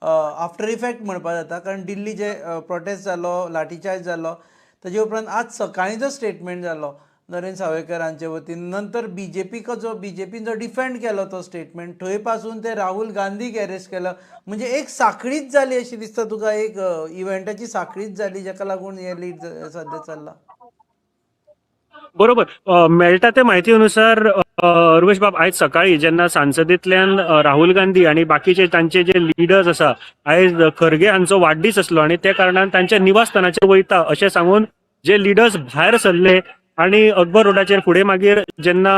G: आफ्टर इफेक्ट म्हणपाक जाता. कारण दिल्ली जे प्रोटेस्ट जालो, लाठीचार्ज जालो, ताजे उपरांत आज सकाळीं जो स्टेटमेंट जालो नरेंद्र सावयकर हांचे वतीन, नंतर बीजेपीको जो बीजेपीन जो डिफेंड केलो तो स्टेटमेंट, थंय पासून ते राहुल गांधीक अरेस्ट केलो. म्हणजे एक साखळीच जाली अशी दिसता तुका, एक इव्हेंटाची साखळीच जाली जाका लागून हे लीड सध्या चल्ला.
C: बरोबर, मेळटा ते म्हायती अनुसार रुपेश बाब, आयज सकाळी जेन्ना संसदेंतल्यान राहुल गांधी आनी बाकीचे तांचे जे लिडर्स आसा, आयज खरगे हांचो वाडदीस आसलो आनी त्या कारणान तांच्या निवासस्थानाचेर वयता अशें सांगून जे लिडर्स भायर सरले आनी अकबर रोडाचेर फुडें मागीर जेन्ना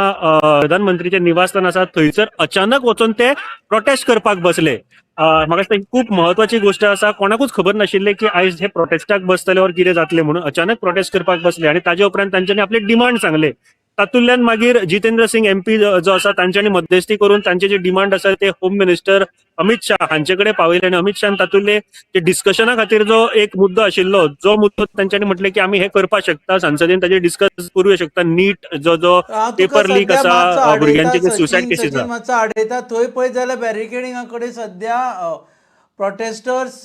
C: प्रधानमंत्रीचें निवासस्थान आसा थंयसर अचानक वचून ते प्रोटेस्ट करपाक बसले. म्हाका दिसता ही खूब म्हत्वाची गोश्ट आसा. कोणाकूच खबर नाशिल्लें की आयज हे प्रोटेस्टाक बसतले or कितें जातलें म्हणून. अचानक प्रोटेस्ट करपाक बसले आनी ताजे उपरांत तांच्यांनी आपले डिमांड सांगले. तातूंतल्यान मागीर जितेंद्र सिंग एमपी जो आसा तांच्यांनी मध्यस्थी करून तांचे जे डिमांड आसा ते होम मिनिस्टर अमित शाह हांचे कडेन पावयले आनी अमित शाहान तातूंतले जे डिस्कशना खातीर जो एक मुद्दो आशिल्लो, जो मुद्दो तांच्यांनी म्हटलें की आमी हे करपाक शकता, संसदेन ताजेर डिस्कस करूं शकता, नीट जो जो पेपर लीक आसा, भुरग्यांचे जे सुसायड केसीस आसा.
G: मातसो आडयता, थंय पळयत जाल्यार बॅरिकेडिंगा कडेन सद्या प्रोटेस्टर्स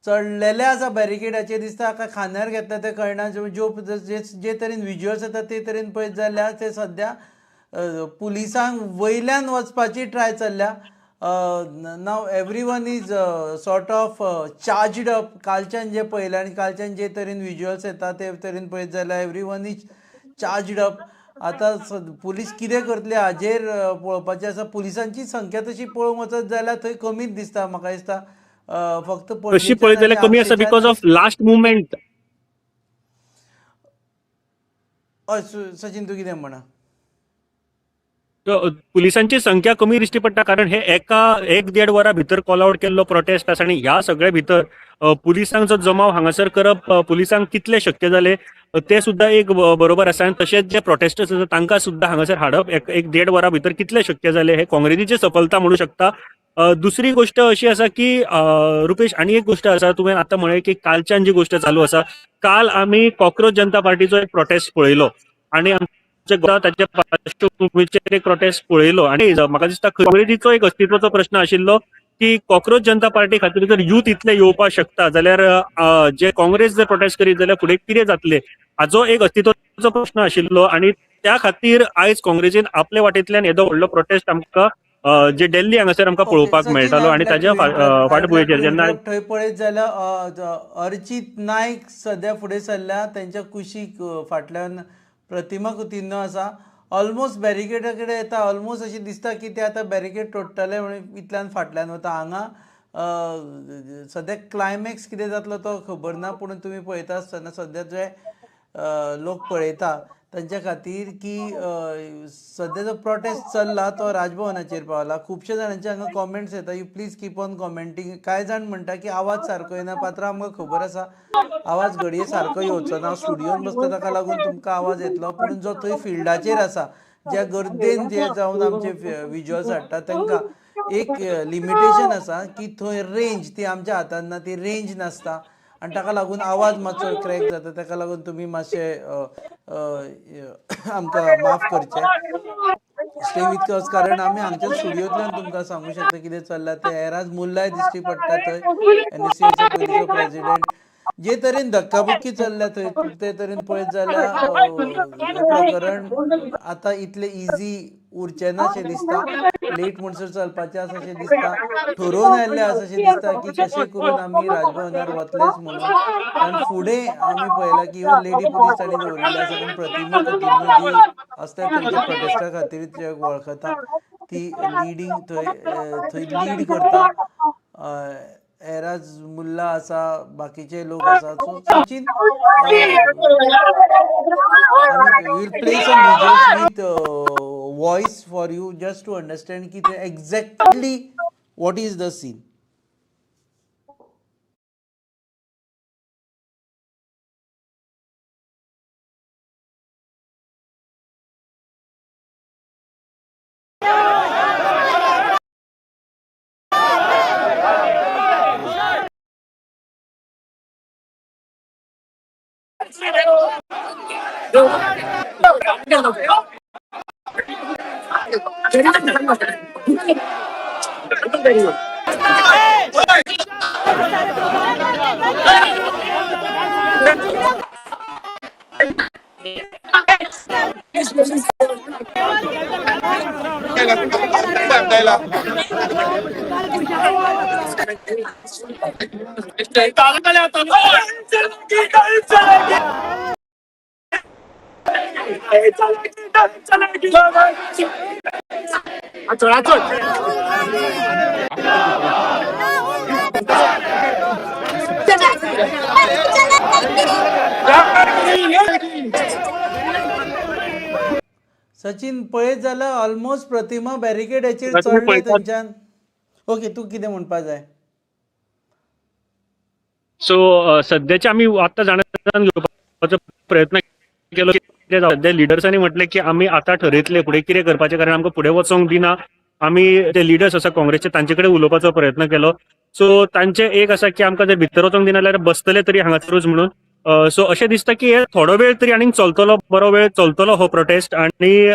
G: चडलेले आसा बॅरिकेडाचेर दिसता. काय खांद्यार घेतला ते कळना. ज्यो जे तरेन विज्युअल्स येता ते तरेन पळयत जाल्यार ते सद्या पुलिसांक वयल्यान वचपाची ट्राय चल्ल्या. Now everyone is sort of charged up. कालच्यान जे पळयलें आनी कालच्यान जे तरेन विज्युअल्स येता ते तरेन पळयत जाल्यार everyone is charged up. आतां पुलीस कितें करतले हाजेर पळोवपाचें आसा. पुलिसांची संख्या तशी पळोवंक वचत जाल्यार थंय कमीच दिसता म्हाका दिसता. फक्त
C: तशी पळयत जाल्यार कमी आसा because of last moment.
G: हय सचिन, तूं कितें म्हणा?
C: पुलिसांची संख्या कमी दिश्टी पडटा, कारण हे एका एक देड वरा भितर कॉल आउट केल्लो प्रोटेस्ट आसा आनी ह्या सगळे भितर पुलिसांचो जमाव हांगासर करप पुलिसांक कितले शक्य जाले ते सुद्दां एक बरोबर आसा. आनी तशेंच जे प्रोटेस्टर्स आसा तांकां सुद्दां हांगासर हाडप एक देड वरा भितर कितले शक्य जाले हे काँग्रेसीची सफलता म्हणू शकता. दुसरी गोष्ट अशी आसा की रुपेश, आनी एक गोष्ट आसा, तुवें आतां म्हळें की कालच्यान जी गोष्ट चालू आसा, काल आमी कॉक्रोच जनता पार्टीचो एक प्रोटेस्ट पळयलो आनी ताच्या पार्श्वभूमीचेर एक प्रोटेस्ट पळयलो आनी म्हाका दिसता काँग्रेसीचो एक अस्तित्वाचो प्रश्न आशिल्लो की कॉक्रोच जनता पार्टी खातीर जर युथ इतले येवपाक शकता जाल्यार जे काँग्रेस जर प्रोटेस्ट करीत जाल्यार फुडें कितें जातलें हाचो एक अस्तित्वाचो प्रश्न आशिल्लो. आनी त्या खातीर आयज काँग्रेसीन आपले वाटेंतल्यान येदो व्हडलो प्रोटेस्ट आमकां जे दिल्ली हांगासर आमकां पळोवपाक मेळटालो. आनी ताच्या फाटभुंयेचेर जेन्ना
G: थंय पळयत जाल्यार अर्चित नायक सद्या फुडें सरल्या, तेंच्या कुशीक फाटल्यान प्रतिमा कुतिन्हो आसा. ऑलमोस्ट बॅरिकेडा कडेन येता, ऑलमोस्ट अशें दिसता की ते आतां बॅरिकेड तोडटले म्हणून इतल्यान फाटल्यान वता. हांगा सद्या क्लायमॅक्स कितें जातलो तो खबर ना, पूण तुमी पळयता आसतना सद्या जे लोक पळयता तांच्या खातीर की सद्या जो प्रोटेस्ट चल्ला तो राजभवनाचेर पावला. खुबशे जाणांचे हांगा कॉमेंट्स येता, you please keep on commenting. कांय जाण म्हणटा की आवाज सारको येना. पात्रा, आमकां खबर आसा आवाज घडये सारको येवचो ना, स्टुडियोन बसता ताका लागून तुमकां आवाज येतलो, पूण जो थंय फिल्डाचेर आसा ज्या गर्देन जे जावन आमचे विज्युअल्स हाडटा तांकां एक लिमिटेशन आसा की थंय रेंज ती आमच्या हातान ना, ती रेंज नासता आनी ताका लागून आवाज मातसो क्रॅक जाता. ताका लागून तुमी मातशे आमकां माफ करचें. स्टे विथ अस, कारण आमी हांगच्या स्टुडियोंतल्यान तुमकां सांगू शकता कितें चल्लां तें. एराज मुल्लाय दिश्टी पडटा थंय, एनएससीएचो पयलींचो प्रेजिडेंट. जे तरेन धक्काबुक्की चल्ल्या थंय ते तरेन पळयत जाल्यार हें प्रकरण आतां इतलें इजी उरचें ना शें दिसता. लेट म्हणसर चलपाचें आसा शें दिसता, ठरोवन आयिल्लें आसा शें दिसता की कशें करून आमी राजभवनार वतलेच म्हणून. कारण फुडें आमी पळयलां की इवन लेडी पुलीस तांणी दवरिल्ली आसा, पूण प्रतिमा कुतिन्हो जी आसता तेंच्या प्रोटेस्टा खातीर जे वळखता ती लिडींग थंय थंय लीड करता. एराज मुल्ला आसा, बाकीचे लोक आसा. So Sachin, we'll play some visuals with voice for you just to understand की ते exactly what is the scene. Sachin पळयत जाल्यार ऑलमोस्ट प्रतिमा बॅरिकेडाचेर चडले थंयच्यान. ओके, तूं कितें म्हणपा जाय?
C: सो सद्याचे आमी आतां जाणून घेवपाचो प्रयत्न केलो. सद्या लिडर्सांनी म्हटलें की आमी आतां ठरयतले फुडें कितें करपाचें, कारण आमकां फुडें वचोंक दिना. आमी जे लिडर्स आसा काँग्रेसचे तांचे कडेन उलोवपाचो प्रयत्न केलो. सो तांचे एक आसा की आमकां जर भितर वचोंक दिना जाल्यार बसतले तरी हांगासरूच म्हणून. सो अशें दिसता की हे थोडो वेळ तरी आनीक चलतलो, बरो वेळ चलतलो हो प्रोटेस्ट. आनी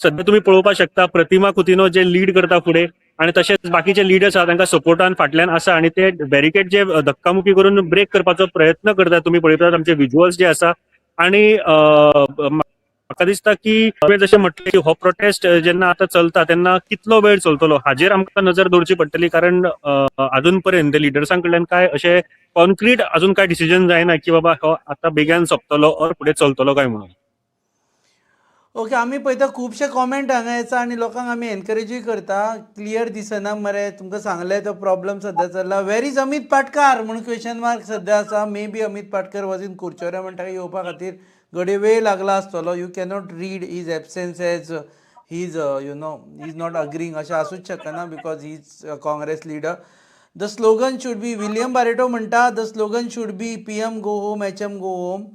C: सद्या तुमी पळोवपाक शकता प्रतिमा कुतिन्हो जे लीड करता फुडें आनी तशेंच बाकीचे लिडर्स आसा तांकां सपोर्टान फाटल्यान आसा आनी ते बॅरिकेड जे धक्कामुकी करून ब्रेक करपाचो प्रयत्न करता. तुमी पळयतात आमचे विज्युअल्स जे आसा. आनी म्हाका दिसता की तुवें जशें म्हटलें की हो प्रोटेस्ट जेन्ना आतां चलता तेन्ना कितलो वेळ चलतलो हाजेर आमकां नजर दवरची पडटली, कारण अजून पर्यंत लिडर्सां कडल्यान काय अशें कॉन्क्रीट अजून काय डिसिजन जायना की बाबा हो आतां बेगीन सोंपतलो ऑर फुडें चलतलो काय म्हणून.
G: ओके, आमी पळयता खुबशे कॉमेंट हांगा येता आनी लोकांक आमी एनकरेजूय करता. क्लियर दिसना मरे, तुमकां सांगलें तो प्रॉब्लम सद्या चल्ला. वेर is Amit Patkar म्हणून क्वेश्चन मार्क सद्या आसा. Maybe Amit Patkar was in Curchorem म्हण ताका येवपा खातीर घडये वेळ लागला आसतलो. You cannot read his absence as he is you know he is not agreeing अशें आसूच शकना because he is Congress leader. The slogan should be, William Barreto म्हणटा the slogan should be PM go home, HM go home.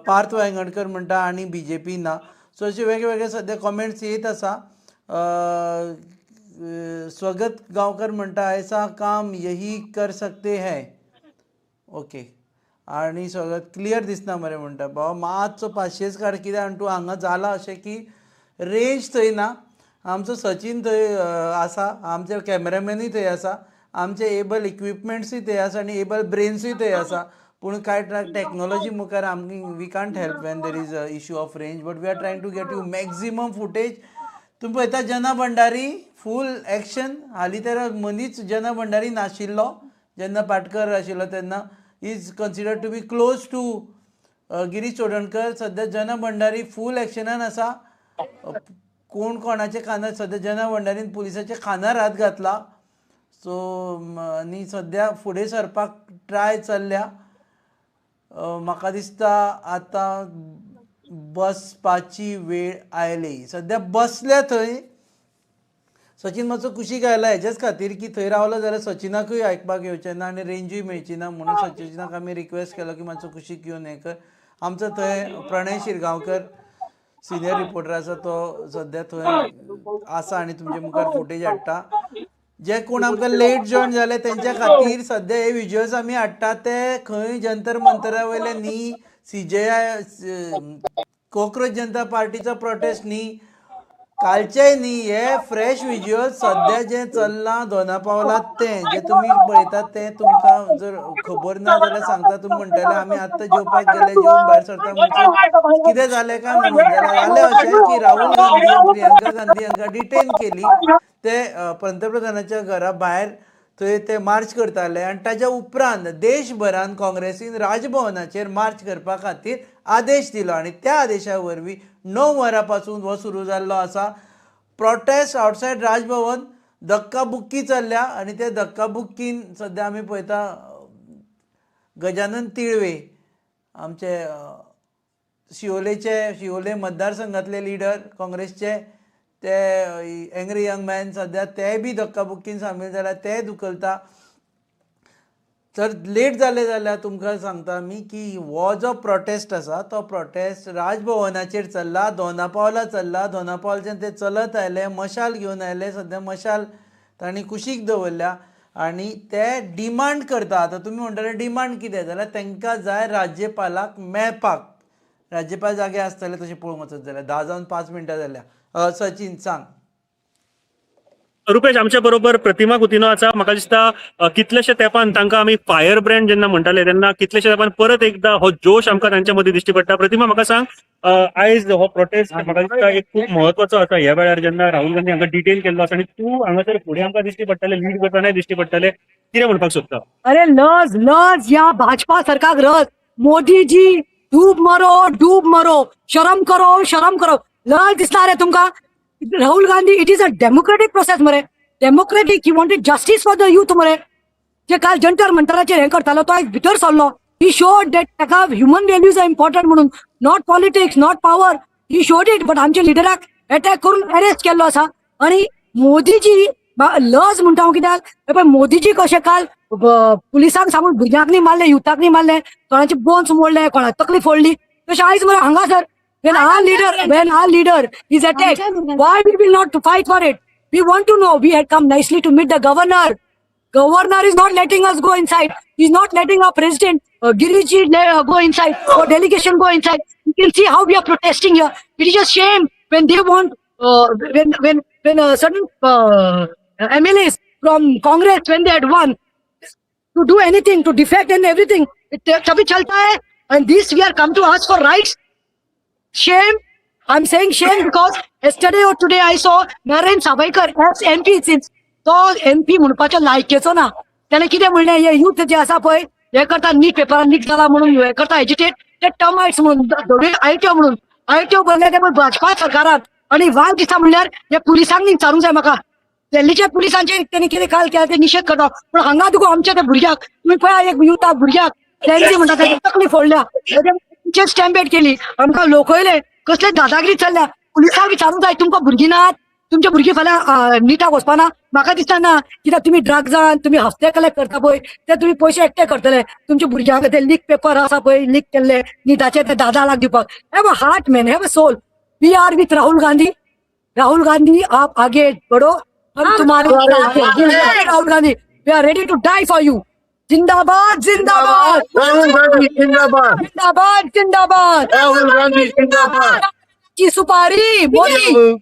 G: Parth Vaingankar म्हणटा आनी BJP ना. So अशे वेगळे वेगळे सद्या कॉमेंट्स येत आसा. स्वगत गांवकर म्हणटा ऐसा काम यही कर सकते हैं. ओके, आनी स्वगत क्लियर दिसना मरे म्हणटा. बाबा मातसो पाशेंस काड, कित्याक आनी तूं हांगा जाला अशें की रेंज थंय ना. आमचो सचीन थंय आसा, आमचे कॅमेरामॅनूय थंय आसा, आमचे एबल इक्विपमेंट्सूय थंय आसा आनी एबल ब्रेन्सूय थंय आसा. पूण कांय टॅक्नोलॉजी मुखार आमकां we can't help when there is a issue of range, but we are trying to get you maximum footage. तुमी पळयता जना भंडारी फूल एक्शन. हालीं तर मदींच जना भंडारी नाशिल्लो जेन्ना पाटकर आशिल्लो तेन्ना. Is considered to be close to Girish Chodankar. सद्या जना भंडारी फूल एक्शनान आसा. कोण कोणाच्या खांदार, सद्या जना भंडारीन पुलिसाच्या खांदार हात घातला. सो आनी सद्या फुडें सरपाक ट्राय चल्ल्या. म्हाका दिसता आतां बसपाची वेळ आयली. सद्या बसल्या थंय. सचीन मातसो कुशीक आयला हेज्याच खातीर की थंय रावलो जाल्यार सचिनाकूय आयकपाक येवचें ना आनी रेंजूय मेळची ना म्हणून सचिनाक आमी रिक्वेस्ट केलो की मातसो कुशीक येवन हें कर. आमचो थंय प्रणय शिरगांवकर सिनियर रिपोर्टर आसा, तो सद्या थंय आसा आनी तुमचे मुखार फुटेज हाडटा. जे कोण आमकां लेट जॉयन जाले तेंच्या खातीर सद्या हे विज्युअल्स आमी हाडटा ते खंय जंतर मंतरा वयले न्ही, सीजेआय कॉक्रोच जनता पार्टीचो प्रोटेस्ट न्ही, कालचेय न्ही. हे फ्रेश विज्युअल्स सद्या जें चल्लां दोना पावला तें जें तुमी पळयतात तें तुमकां जर खबर ना जाल्यार सांगता. तुमी म्हणटले आमी आत्तां जेवपाक गेले, जेवन भायर सरता म्हणसर कितें जालें काय म्हणून. जाल्यार जालें अशें की राहुल गांधी आनी प्रियंका गांधी हांकां डिटेन केली. ते पंतप्रधानाच्या घरा भायर थंय ते मार्च करताले आनी ताच्या उपरांत देशभरान काँग्रेसीन राजभवनाचेर मार्च करपा खातीर आदेश दिलो आनी त्या आदेशा वरवीं 9 वरां पासून हो सुरू जाल्लो आसा प्रोटेस्ट आवटसायड राजभवन. धक्काबुक्की चल्ल्या आनी त्या धक्काबुक्कीन सद्या आमी पळयता गजानन तिळवे आमचे शिवोले मतदारसंघातले लिडर काँग्रेसचे ते एंग्री यंग मॅन सद्या ते बी धक्काबुक्कीन सामील जाल्या, ते धुकलता. जर लेट जाले जाल्यार तुमकां सांगता आमी की हो जो प्रोटेस्ट आसा तो प्रोटेस्ट राजभवनाचेर चल्ला, दोना पावला चल्ला. दोना पावलच्यान ते चलत आयले, मशाल घेवन आयले. सद्या मशाल तांणी कुशीक दवरल्या आनी ते डिमांड करता. आतां तुमी म्हणटले डिमांड कितें, जाल्यार तांकां जाय राज्यपालाक मेळपाक. राज्यपाल जागे आसतले तशें पळोवंक वचत जाल्यार 10 जावन 5 मिनटां जाल्या. सचिन सांग.
C: रुपेश, आमच्या बरोबर प्रतिमा कुतिनो आसा. म्हाका दिसता कितलेशे तेंपान तांकां आमी फायर ब्रँड जेन्ना म्हणटाले तेन्ना कितलेशे तेंपान परत एकदा हो जोश आमकां तांच्या मदीं दिश्टी पडटा. प्रतिमा, म्हाका सांग, आयज हो प्रोटेस्ट म्हाका दिसता एक खूब महत्वाचो आसा ह्या वेळार जेन्ना राहुल गांधी हांकां डिटेन केल्लो आसा आनी तूं हांगासर फुडें आमकां दिश्टी पडटाले, लीड करतनाय दिश्टी पडटाले, कितें म्हणपाक सोदता?
J: अरे लज, लज या भाजपा सरकार, लज. मोदी जी डूब मरो, डूब मरो, शरम करो, शरम करो. लज दिसता रे तुमकां? Rahul Gandhi, it is a democratic process मरे, democratic. He wanted justice for the youth मरे. जे काल जंतर मंतराचेर हें करतालो तो आयज भितर सरलो. ही शोड that ताका ह्युमन व्हॅल्यूज are important म्हणून, not politics, not power. He showed it, but आमच्या लिडराक अटॅक करून अरेस्ट केल्लो आसा. आणि मोदीजी लज म्हणटा हांव, कित्याक हे पळय मोदीजी कशें काल पुलिसांक सांगून भुरग्यांक न्ही मारले, युथाक न्ही मारले, कोणाचे बोन्स मोडले, कोणाक तकली फोडली, तशें आयज मरे हांगासर when our leader is attacked, why we will not fight for it? We want to know. We had come nicely to meet the governor. Governor is not letting us go inside. He's not letting our president, Giriji, go inside or delegation go inside. You can see how we are protesting here. It is a shame when they want, when certain MLAs from Congress, when they had won, to do anything, to defect and everything. It तभी चलता है. And this we are come to ask for rights. Shame. I'm saying shame because yesterday or today I saw Naren Sawaikar as MP, since तो MP म्हणपाच्या लायकेचो ना. त्याने कितें म्हणलें, हे youth जे आसा पळय हे करता, नीट पेपरान लीक जाला म्हणून हे करता एजिटेट, ते टर्माइट्स म्हणून, आयट्यो म्हणून, आयट्यो भरले ते पळय भाजपा सरकारान. आणि वायट दिसता म्हणल्यार हे पुलिसांक विचारूंक जाय म्हाका, दिल्लीच्या पुलिसांचे त्यांनी कितें काल केला ते निशेध करता, पूण हांगा तुका आमच्या त्या भुरग्याक तुमी पळया, एक युथा भुरग्याक तेंची म्हणटा ताची तकली फोडल्या, स्टॅम्पेड केली, आमकां लोकयले, कसले दादागिरी चल्ल्या. पुलिसांक विचारूंक जाय, तुमकां भुरगीं नात? तुमच्या भुरगीं फाल्यां निटाक वचपाना? म्हाका दिसता ना, कित्याक तुमी ड्रग्सान तुमी हफ्ते कलेक्ट करता पळय, ते तुमी पयशे एकटे करतले तुमच्या भुरग्यांक. ते लीक पेपर आसा पळय लीक केल्ले निटाचे, ते 10-10 लाख दिवपाक. Have a heart, man, have a soul. We are with Rahul Gandhi. Rahul Gandhi, आप आगे बढ़ो, हम तुम्हारे साथ हैं. Rahul Gandhi, we are ready to die for you. जिंदाबाद, जिंदाबाद.
B: राहुल गांधी जिंदाबाद.
J: जिंदाबाद, जिंदाबाद.
B: राहुल गांधी जिंदाबाद.
J: ची सुपारी मोदी,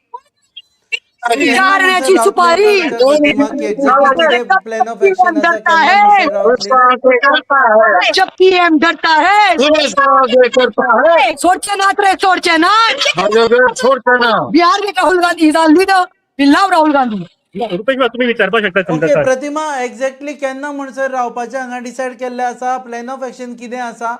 J: विचारण्याची सुपारी.
G: प्लॅन ऑफ एक्शन आसा,
J: डरता
G: केन्ना
J: है.
G: म्हणसर रावतली?
J: जब पीएम डरता है,
B: पुलिस आगे करता है.
J: सोडचे नात रे, सोडचे नात.
B: छोड़ते ना.
J: We are with Rahul Gandhi is our leader. We love Rahul Gandhi.
C: Rupesh भाई, तुम्ही विचारपाक शकता
G: ओके.
C: तुमच्या.
G: प्रतिमा, एक्झॅक्टली केन्ना म्हणसर रावपाचें हांगा डिसायड केल्लें आसा? प्लॅन ऑफ एक्शन कितें आसा?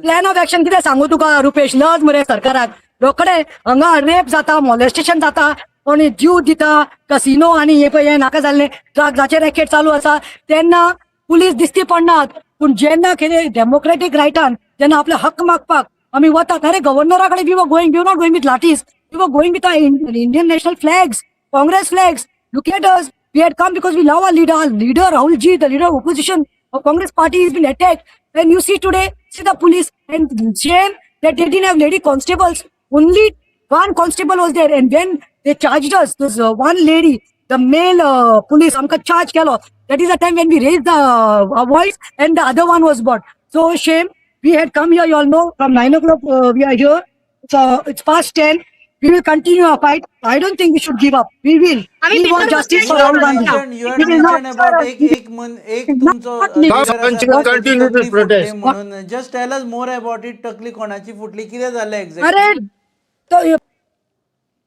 J: प्लॅन ऑफ एक्शन कितें सांगू तुका रुपेश, लज मरे सरकाराक. रोखडे हांगा रेप जाता, मॉलेस्टेशन जाता, कोणी जीव दिता, कसिनो आनी हे पळय हे नाका जाल्ले ड्रग्साचे रॅकेट चालू आसा, तेन्ना पुलीस दिसती पडनात. पूण जेन्ना कितें डेमोक्रेटीक रायटान जेन्ना आपले हक्क मागपाक आमी वतात, अरे गव्हर्नरा कडेन we were going, we not going with lathis, we were going with Indian national flags, Congress flags. Look at us. We had come because we love our leader. Our leader, Rahul ji, the leader of opposition of Congress party, has been attacked. And you see today, see the police, and shame that they didn't have lady constables. Only one constable was there. And when they charged us, this one lady, the male police, आमकां charge केलो. That is the time when we raised the our voice and the other one was brought. So shame. We had come here, you all know, from 9 o'clock we are here. It's past 10. We will continue our fight. I don't think we should give up. We will. We want justice for Rahul Gandhi.
G: You
J: We will not.
G: Mention about एक एक मन एक तुमचो leader आसा
B: Continue,
G: पळय, ताची
B: continue to
G: तकली फुटली
B: protest.
G: म्हणून, just tell us more about it. तकली कोणाची फुटली, कितें जालें एक्झॅक्टली?
J: अरे तो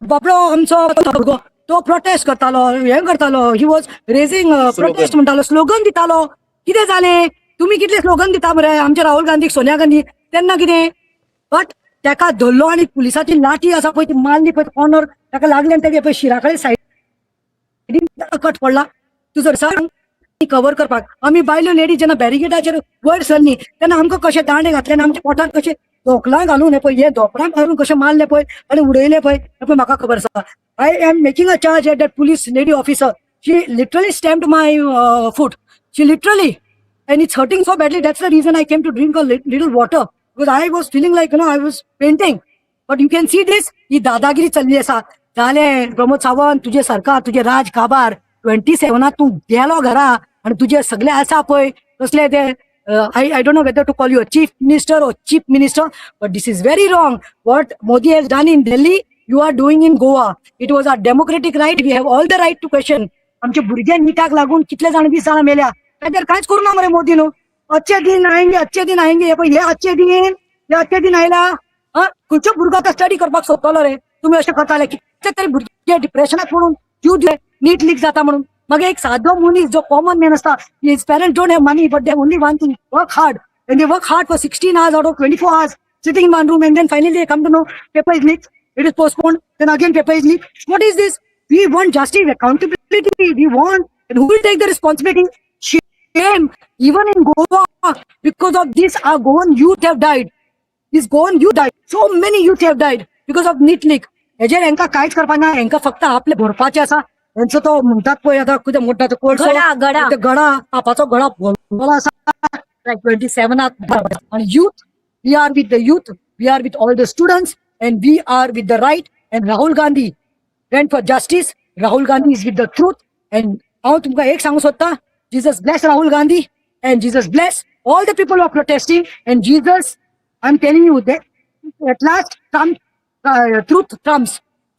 J: बाबडो आमचो भुरगो तो प्रोटेस्ट करतालो, हें करतालो, he was raising protest म्हणटालो, स्लोगन दितालो. कितें जालें? तुमी कितले स्लोगन दिता मरे आमच्या राहुल गांधीक, सोनिया गांधी, तेन्ना कितें? बट तेका धरलो आनी पुलिसाची लाठी आसा पळय ती मारली पळय, कॉर्नर ताका लागले आनी तेगे पळय शिरा कडेन सायडीन कट पडला. तुजो सांग कवर करपाक आमी बायलो लेडीज जेन्ना बॅरिगेडाचेर वयर सरली तेन्ना आमकां कशे दांडे घातले आनी आमच्या पोटार कशे धोकलां घालून हे पळय, हे धोपरां घालून कशें मारले पळय आनी उडयले पळय, हे पळय म्हाका खबर आसा. I am making a charge at that police lady officer. She literally stamped my foot. She literally, and it's hurting so badly. That's the reason I came to drink a little water, because I was feeling like I was fainting. But you can see this. ही दादागिरी चल्ली आसा. जालें प्रमोद सावंत, तुजें सरकार, तुजें राज काबार. 27 तूं गेलो घरा आनी तुजे सगळे आसा पळय कसले ते, I don't know whether to call you a chief minister or chief minister, but this is very wrong. What Modi has done in Delhi, you are doing in Goa. It was a democratic right. We have all the right to question. आमचे भुरगे निटाक लागून कितले जाण, 20 जाणां मेल्या. ताचेर कांयच करूं ना मरे मोदी न्हू. अच्छे दिन आएंगे, अच्छे दिन आएंगे. हे पळय, हे अच्छे दिन, हे अच्छे दिन आयला. हा, खंयचो भुरगो आतां स्टडी करपाक सोदतलो रे? तुमी अशें करताले, कितले तरी भुरगे डिप्रेशनात पडून जीव दिले नीट लीक जाता म्हणून. मागीर एक सादो मनीस जो कॉमन मॅन आसता, his parent don't have money, but they only one thing, work hard, and they work hard for 16 hours out of 24 hours sitting in one room, and then finally they come to know paper is leaked, it is postponed, then again paper is leaked. What is this? We want justice, accountability we want, and who will take the responsibility? Shame. Even in Goa, because of this, our Goan youth have died. This Goan youth died. So many youth have died because of NEET leak. हेजेर हेंका कांयच करपाक ना. हेंका फक्त आपले भरपाचे आसा. हेंचो तो म्हणटात पळय, आतां कितें म्हणटा तो, कोळसो.
K: गडा, गडा.
J: ते गडा, पापाचो गडा भरलेलो आसा 27 आत. आणि youth, we are with the youth, we are with all the students, and we are with the right. And Rahul Gandhi went for justice. Rahul Gandhi is with the truth. And हांव तुमकां एक सांगूंक सोदता, Jesus bless Rahul Gandhi and Jesus bless all the people are protesting. And Jesus, I am telling you, at last come truth comes,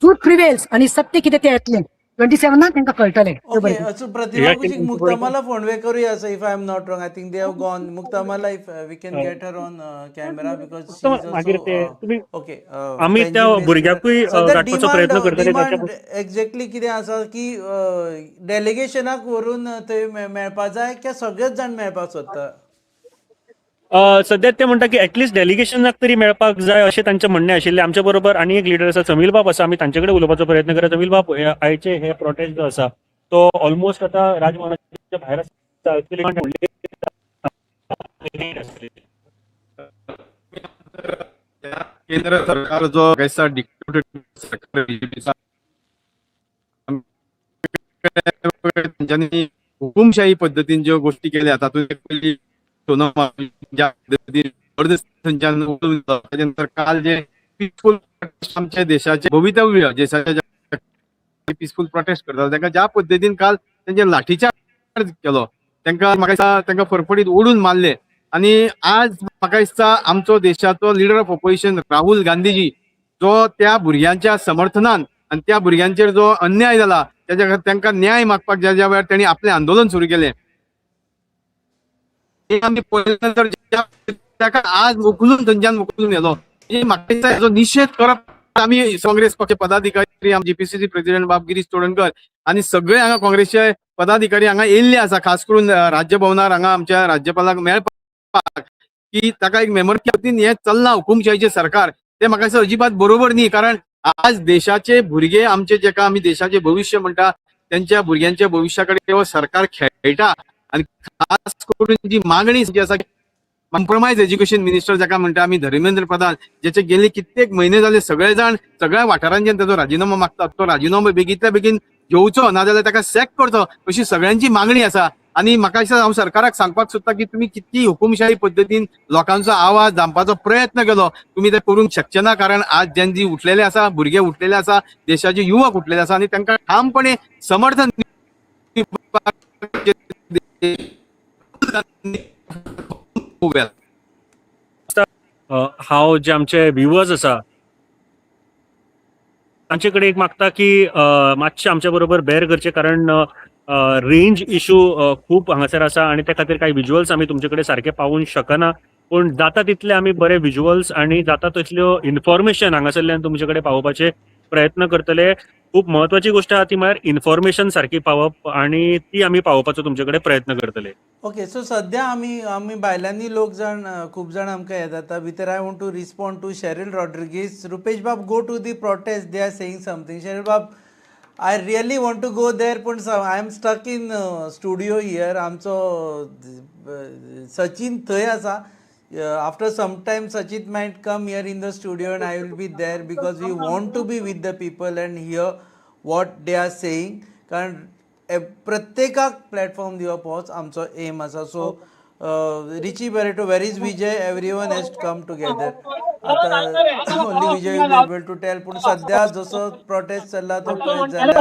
J: truth prevails. आणि सत्य कितें तें येतलें 27 नाक, तांकां कळटलें.
G: ओके, सो प्रतिभा, कुशीक मुक्तमाला फोन वे करूया. So if I am not wrong, I think they have gone. मुक्तमाला, if we can get her on camera, because she is
C: मागीर ते तुमी
G: ओके.
C: आमी त्या भुरग्याकूय गांठपाचो प्रयत्न करतले ताच्या.
G: एक्झॅक्टली कितें आसा की डेलिगेशनाक व्हरून थंय मेळपा जाय की सगळेच जाण मेळपाक सोदता?
C: सध्या ते म्हणटा की एटलिस्ट डेलिगेशनाक तरी मेळपाक जाय अशें तांचें म्हणणें आशिल्लें. आमच्या बरोबर आनी एक लिडर आसा, समील बाब आसा. आमी तांचे कडेन उलोवपाचो प्रयत्न करूया. समील बाब, हे आयचे हे प्रोटेस्ट जो आसा तो ऑलमोस्ट आतां राजभवनाच्या भायर आसा. Actually व्हडली
L: केंद्र सरकार जो दिसता डिक्टेटर सरकार बीजेपीचा, तेंच्यांनी हुकुमशाही पद्दतीन ज्यो गोष्टी केल्या, तातूंत पयली सोनो ज्या पद्दतीन जबरदस्ती थंयच्यान उखलून, ताच्या नंतर काल जे पिसफूल आमच्या देशाचे भवितव्य, देशाचे पिसफूल प्रोटेस्ट करता, तांकां ज्या पद्दतीन काल तेंचे लाठीचार्ज केलो, तांकां म्हाका दिसता तांकां फरफडीत ओडून मारले. आणि आज म्हाका दिसता आमचो देशाचो leader of opposition Rahul Gandhiji जो त्या भुरग्यांच्या समर्थनान आणि त्या भुरग्यांचेर जो अन्याय जाला त्याच्या खातीर तांकां न्याय मागपाक ज्या ज्या वेळार त्यांनी आपलें आंदोलन सुरू केलें, हे आमी पळयले नंतर ताका आज उखलून थंयच्यान उखलून व्हेलो. म्हणजे म्हाका दिसता हेजो निशेध करप आमी काँग्रेस पक्ष पदाधिकारी, आमचे जीपीसीसी प्रेसिडेंट बाब गिरीश चोडणकर आणि सगळे हांगा काँग्रेसचे पदाधिकारी हांगा येयल्ले आसा, खास करून राज्य भवनार हांगा आमच्या राज्यपालाक मेळपाक की ताका एक मेमोरी. हें चल्लां हुकुमशाहीचें सरकार, ते म्हाका दिसता अजिबात बरोबर न्ही, कारण आज देशाचे भुरगे आमचे, जेका आमी देशाचे भविश्य म्हणटा, त्यांच्या भुरग्यांच्या भविश्या कडेन हो सरकार खेळटा. आणि खास करून जी मागणी जी आसा, कॉम्प्रोमायज एज्युकेशन मिनिस्टर जाका म्हणटा आमी धर्मेंद्र प्रधान, ज्याचे गेले कित्येक म्हयने जाले सगळे जाण सगळ्या वाठारांच्यान ताचो राजिनामो मागतात, तो राजिनामो बेगीतल्या बेगीन घेवचो, नाजाल्यार ताका सॅक करचो अशी सगळ्यांची मागणी आसा. आणि म्हाका दिसता हांव सरकाराक सांगपाक सोदता की तुमी कितकी हुकुमशाही पद्दतीन लोकांचो आवाज दामपाचो प्रयत्न केलो, तुमी ते करूंक शकचे ना, कारण आज जेन्ना उठलेले आसा, भुरगे उठलेले आसा, देशाचे युवक उठलेले आसा आनी तांकां ठामपणे समर्थन दिवपाक उबे आसा.
C: हांव जे आमचे व्ह्युअर्स आसा तांचे कडेन एक मागता की मातशें आमच्या बरोबर बेर करचें, कारण रेंज इशू खूब हांगासर आसा आनी त्या खातीर कांय विज्युअल्स आमी तुमचे कडेन सारके पावोवंक शकना. पूण जाता तितले आमी बरे विज्युअल्स आनी जाता तितल्यो इन्फॉर्मेशन हांगासरल्यान तुमचे कडेन पावोवपाचे प्रयत्न करतले. खूब म्हत्वाची गोश्ट आहा ती म्हळ्यार इन्फॉर्मेशन सारकी पावप आनी ती आमी पावोवपाचो तुमचे कडेन प्रयत्न करतले.
G: ओके, सो सध्या आमी भायल्यांनी लोक जाण खूब जाण आमकां हे जाता भितर. I want to respond to Cheryl Rodrigues. Rupesh Bab, go to the protest, they are saying something. Cheryl Bab, I really want to go there, पूण I am stuck in studio here. आमचो सचिन थंय आसा. After some time Sachit might come here in the studio and I will be there because we want to be with the people and hear what they are saying, कारण प्रत्येकाक platform दिवप होच आमचो M आसा. So Richie Barreto, where is Vijay? Everyone has come together. आतां only Vijay will able to tell, पूण सद्या जसो प्रोटेस्ट चल्ला तो पळयत जाल्यार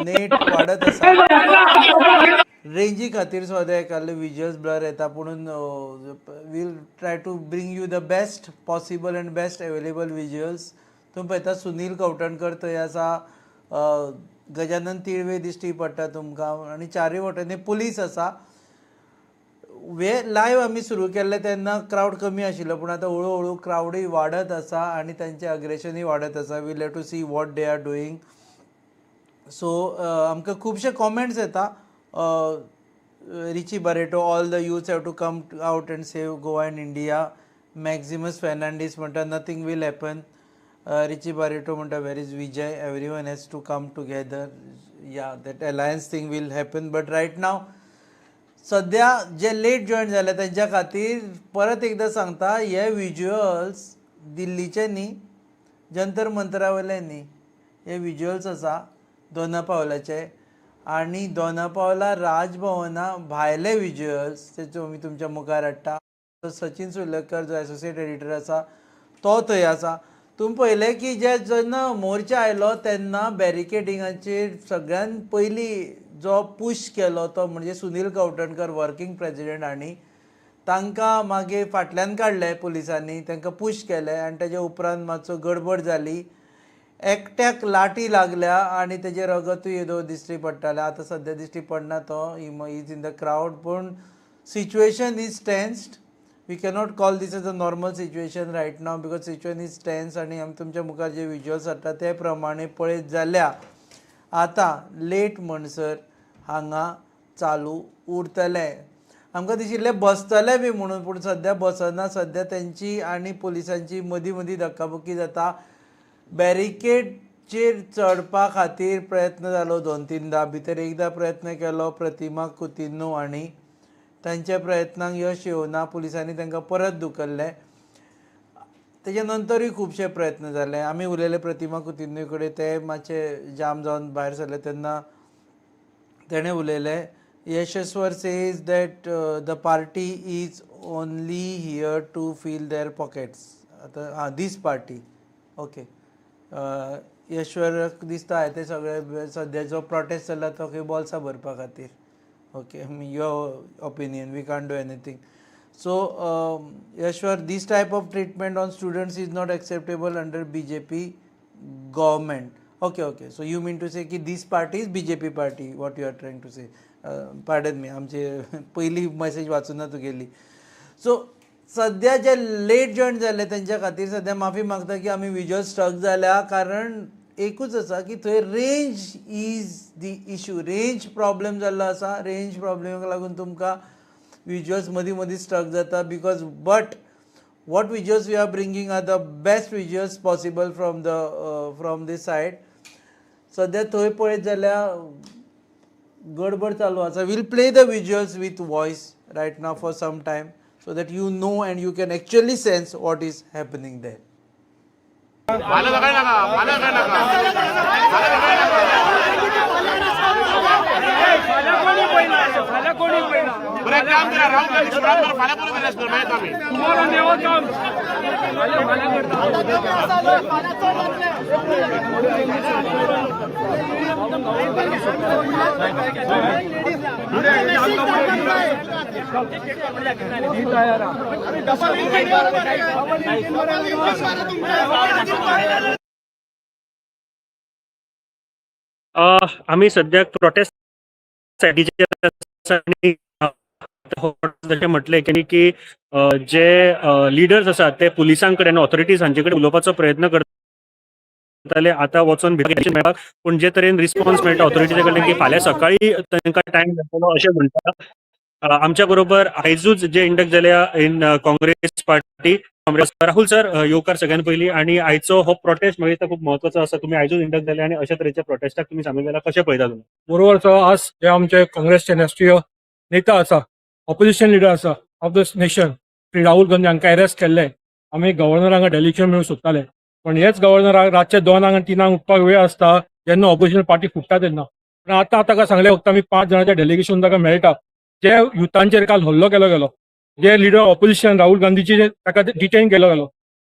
G: नेट वाडत आसा. रेंजी खातीर सुद्दां एकादले विजुअल्स ब्लर येता, पुणून we'll try to bring you the best possible and best available visuals. तुमी पळयता, सुनील कवठणकर थंय आसा, गजानन तिळवे दिश्टी पडटा तुमकां आनी चारूय वटेनी पुलीस आसा. वे लायव्ह आमी सुरू केल्ले तेन्ना क्रावड कमी आशिल्लो, पूण आतां हळू हळू क्रावडूय वाडत आसा आनी तांचें अग्रेशनूय वाडत आसा. We'll have to see what they are doing. So आमकां खुबशे कॉमेंट्स येता. Richie Barreto, "All the youths have to come out and save Goa and India." Maximus Fernandes म्हणटा, "Nothing will happen." Richie Barreto म्हणटा, "Where is Vijay? Everyone has to come together." Yeah, that alliance thing will happen, but right now सध्या जे late join जाले तेंच्या खातीर परत एकदां सांगता, हे विज्युअल्स दिल्लीचे न्ही, जंतर मंतरा वयले न्ही. हे विज्युअल्स आसा दोना पावलाचे आनी दोना पावला राजभवना भायले विज्युअल्स ते तुमी तुमच्या मुखार हाडटा. सचिन सुर्लकर जो एसोसिएट एडिटर आसा तो थंय आसा. तुमी पळयलें की जे जेन्ना मोर्चा आयलो तेन्ना बॅरिकेडिंगाचेर सगळ्यान पयलीं जो पूश केलो तो म्हणजे सुनील कवठणकर, वर्किंग प्रेजिडेंट, आनी तांकां मागीर फाटल्यान काडले पुलिसांनी, तांकां पूश केले आनी तेज्या उपरांत मातसो गडबड जाली. एकट्याक लाठी लागल्या आनी तेजें रगतूय येदो दिश्टी पडटालें. आतां सद्या दिश्टी पडना, तो is in the crowd, पूण situation is tensed. We cannot call this as a normal situation right now because situation is tense. आनी आमी तुमच्या मुखार जे विज्युअल्स हाडटा ते प्रमाणे पळयत जाल्यार आतां लेट म्हणसर हांगा चालू उरतलें. आमकां दिशिल्लें बसतले बी म्हणून, पूण सद्या बसना. सद्या तेंची आनी पुलिसांची मदीं मदीं धक्काबुक्की जाता. बॅरिकेडचेर चडपा खातीर प्रयत्न जालो दोन तिनदां. भितर एकदां प्रयत्न केलो प्रतिमा कुतिन्हो आनी तांच्या प्रयत्नांक यश येवना. पुलिसांनी तांकां परत धुकल्ले. तेच्या नंतरूय खुबशे प्रयत्न जाले. आमी उलयले प्रतिमा कुतिन्हो कडेन, ते मातशे जाम जावन भायर सरले तेन्ना तेणें उलयलें. Yashaswar says that the party is only here to fill their pockets. आतां आं, दीस पार्टी, ओके. यश्वराक दिसता ते सगळे सद्या जो प्रोटेस्ट चल्ला तो खंय बोल्सां भरपा खातीर. Okay, your opinion, we can't do anything. So Yashwar, this type of treatment on students is not acceptable under BJP government. Okay, so you mean to say की this party is BJP party, what you are trying to say? Pardon me, आमचे पयली message वाचूना तुगेली. So सद्या जे late join जाले तेंच्या खातीर सद्या माफी मागता की आमी विज्युअल स्टक जाल्या, कारण एकूच आसा की थंय range is the issue. Range problem जाल्लो आसा. रेंज प्रॉब्लेमाक लागून तुमकां विज्युअल्स मदीं मदीं स्टक जाता because, but what visuals we are bringing are the best visuals possible from this side. सद्या थंय पळयत जाल्यार गडबड चालू आसा. We'll play the visuals with voice right now for some time so that you know and you can actually sense what is happening there.
D: फाल्यां सकाळी नाका, फाल्यां सकाळी नाका, फाल्यां सकाळी नाका. बरें, काम करा, राहुल गांधी काम करा. फाल्यां परत अरेस्ट कर, मागीर आमी.
C: आमी सद्याक प्रोटेस्ट सायटीचेर आसा आनी जशें म्हटलें की जे लिडर्स आसात ते पुलिसां कडेन, ऑथॉरिटीज हांचे कडेन उलोवपाचो प्रयत्न करताले आतां वचोन भितर मेळपाक, पूण जे तरेन रिस्पॉन्स मेळटा ऑथॉरिटीच्या कडल्यान की फाल्यां सकाळी तांकां टायम मेळटलो अशें म्हणटा. आमच्या बरोबर आयजूच जे इंडक्ट जाल्या in Congress party, Rahul sir, येवकार सगळ्यात पयलीं. आणि आयचो हो प्रोटेस्ट म्हाका दिसता खूप महत्वाचो आसा. तुमी आयजूच इंडक्ट जाले आणि अशा तरेच्या प्रोटेस्टाक तुमी सामील जाला, कशें पळयता तुमी?
A: बरोबर. आज जे आमचे काँग्रेसचे राष्ट्रीय नेता आसा, ऑपोजिशन लिडर आसा.
K: of the nation Shri Rahul Gandhi हांकां अरेस्ट केल्ले. आमी गव्हर्नरांक डेलिगेशन मेळूंक सोदताले, पण हेच गव्हर्नराक रातचे 2 आनी 3 उठपाक वेळ आसता जेन्ना ऑपोजिशन पार्टी फुट्टा तेन्ना. पण आतां ताका सांगले फक्त आमी 5 जाणांच्या डेलिगेशन ताका मेळटा. जे युथांचेर काल हल्लो केलो गेलो, जे लिडर ऑपोजिशन राहुल गांधीचे ताका डिटेन केलो गेलो,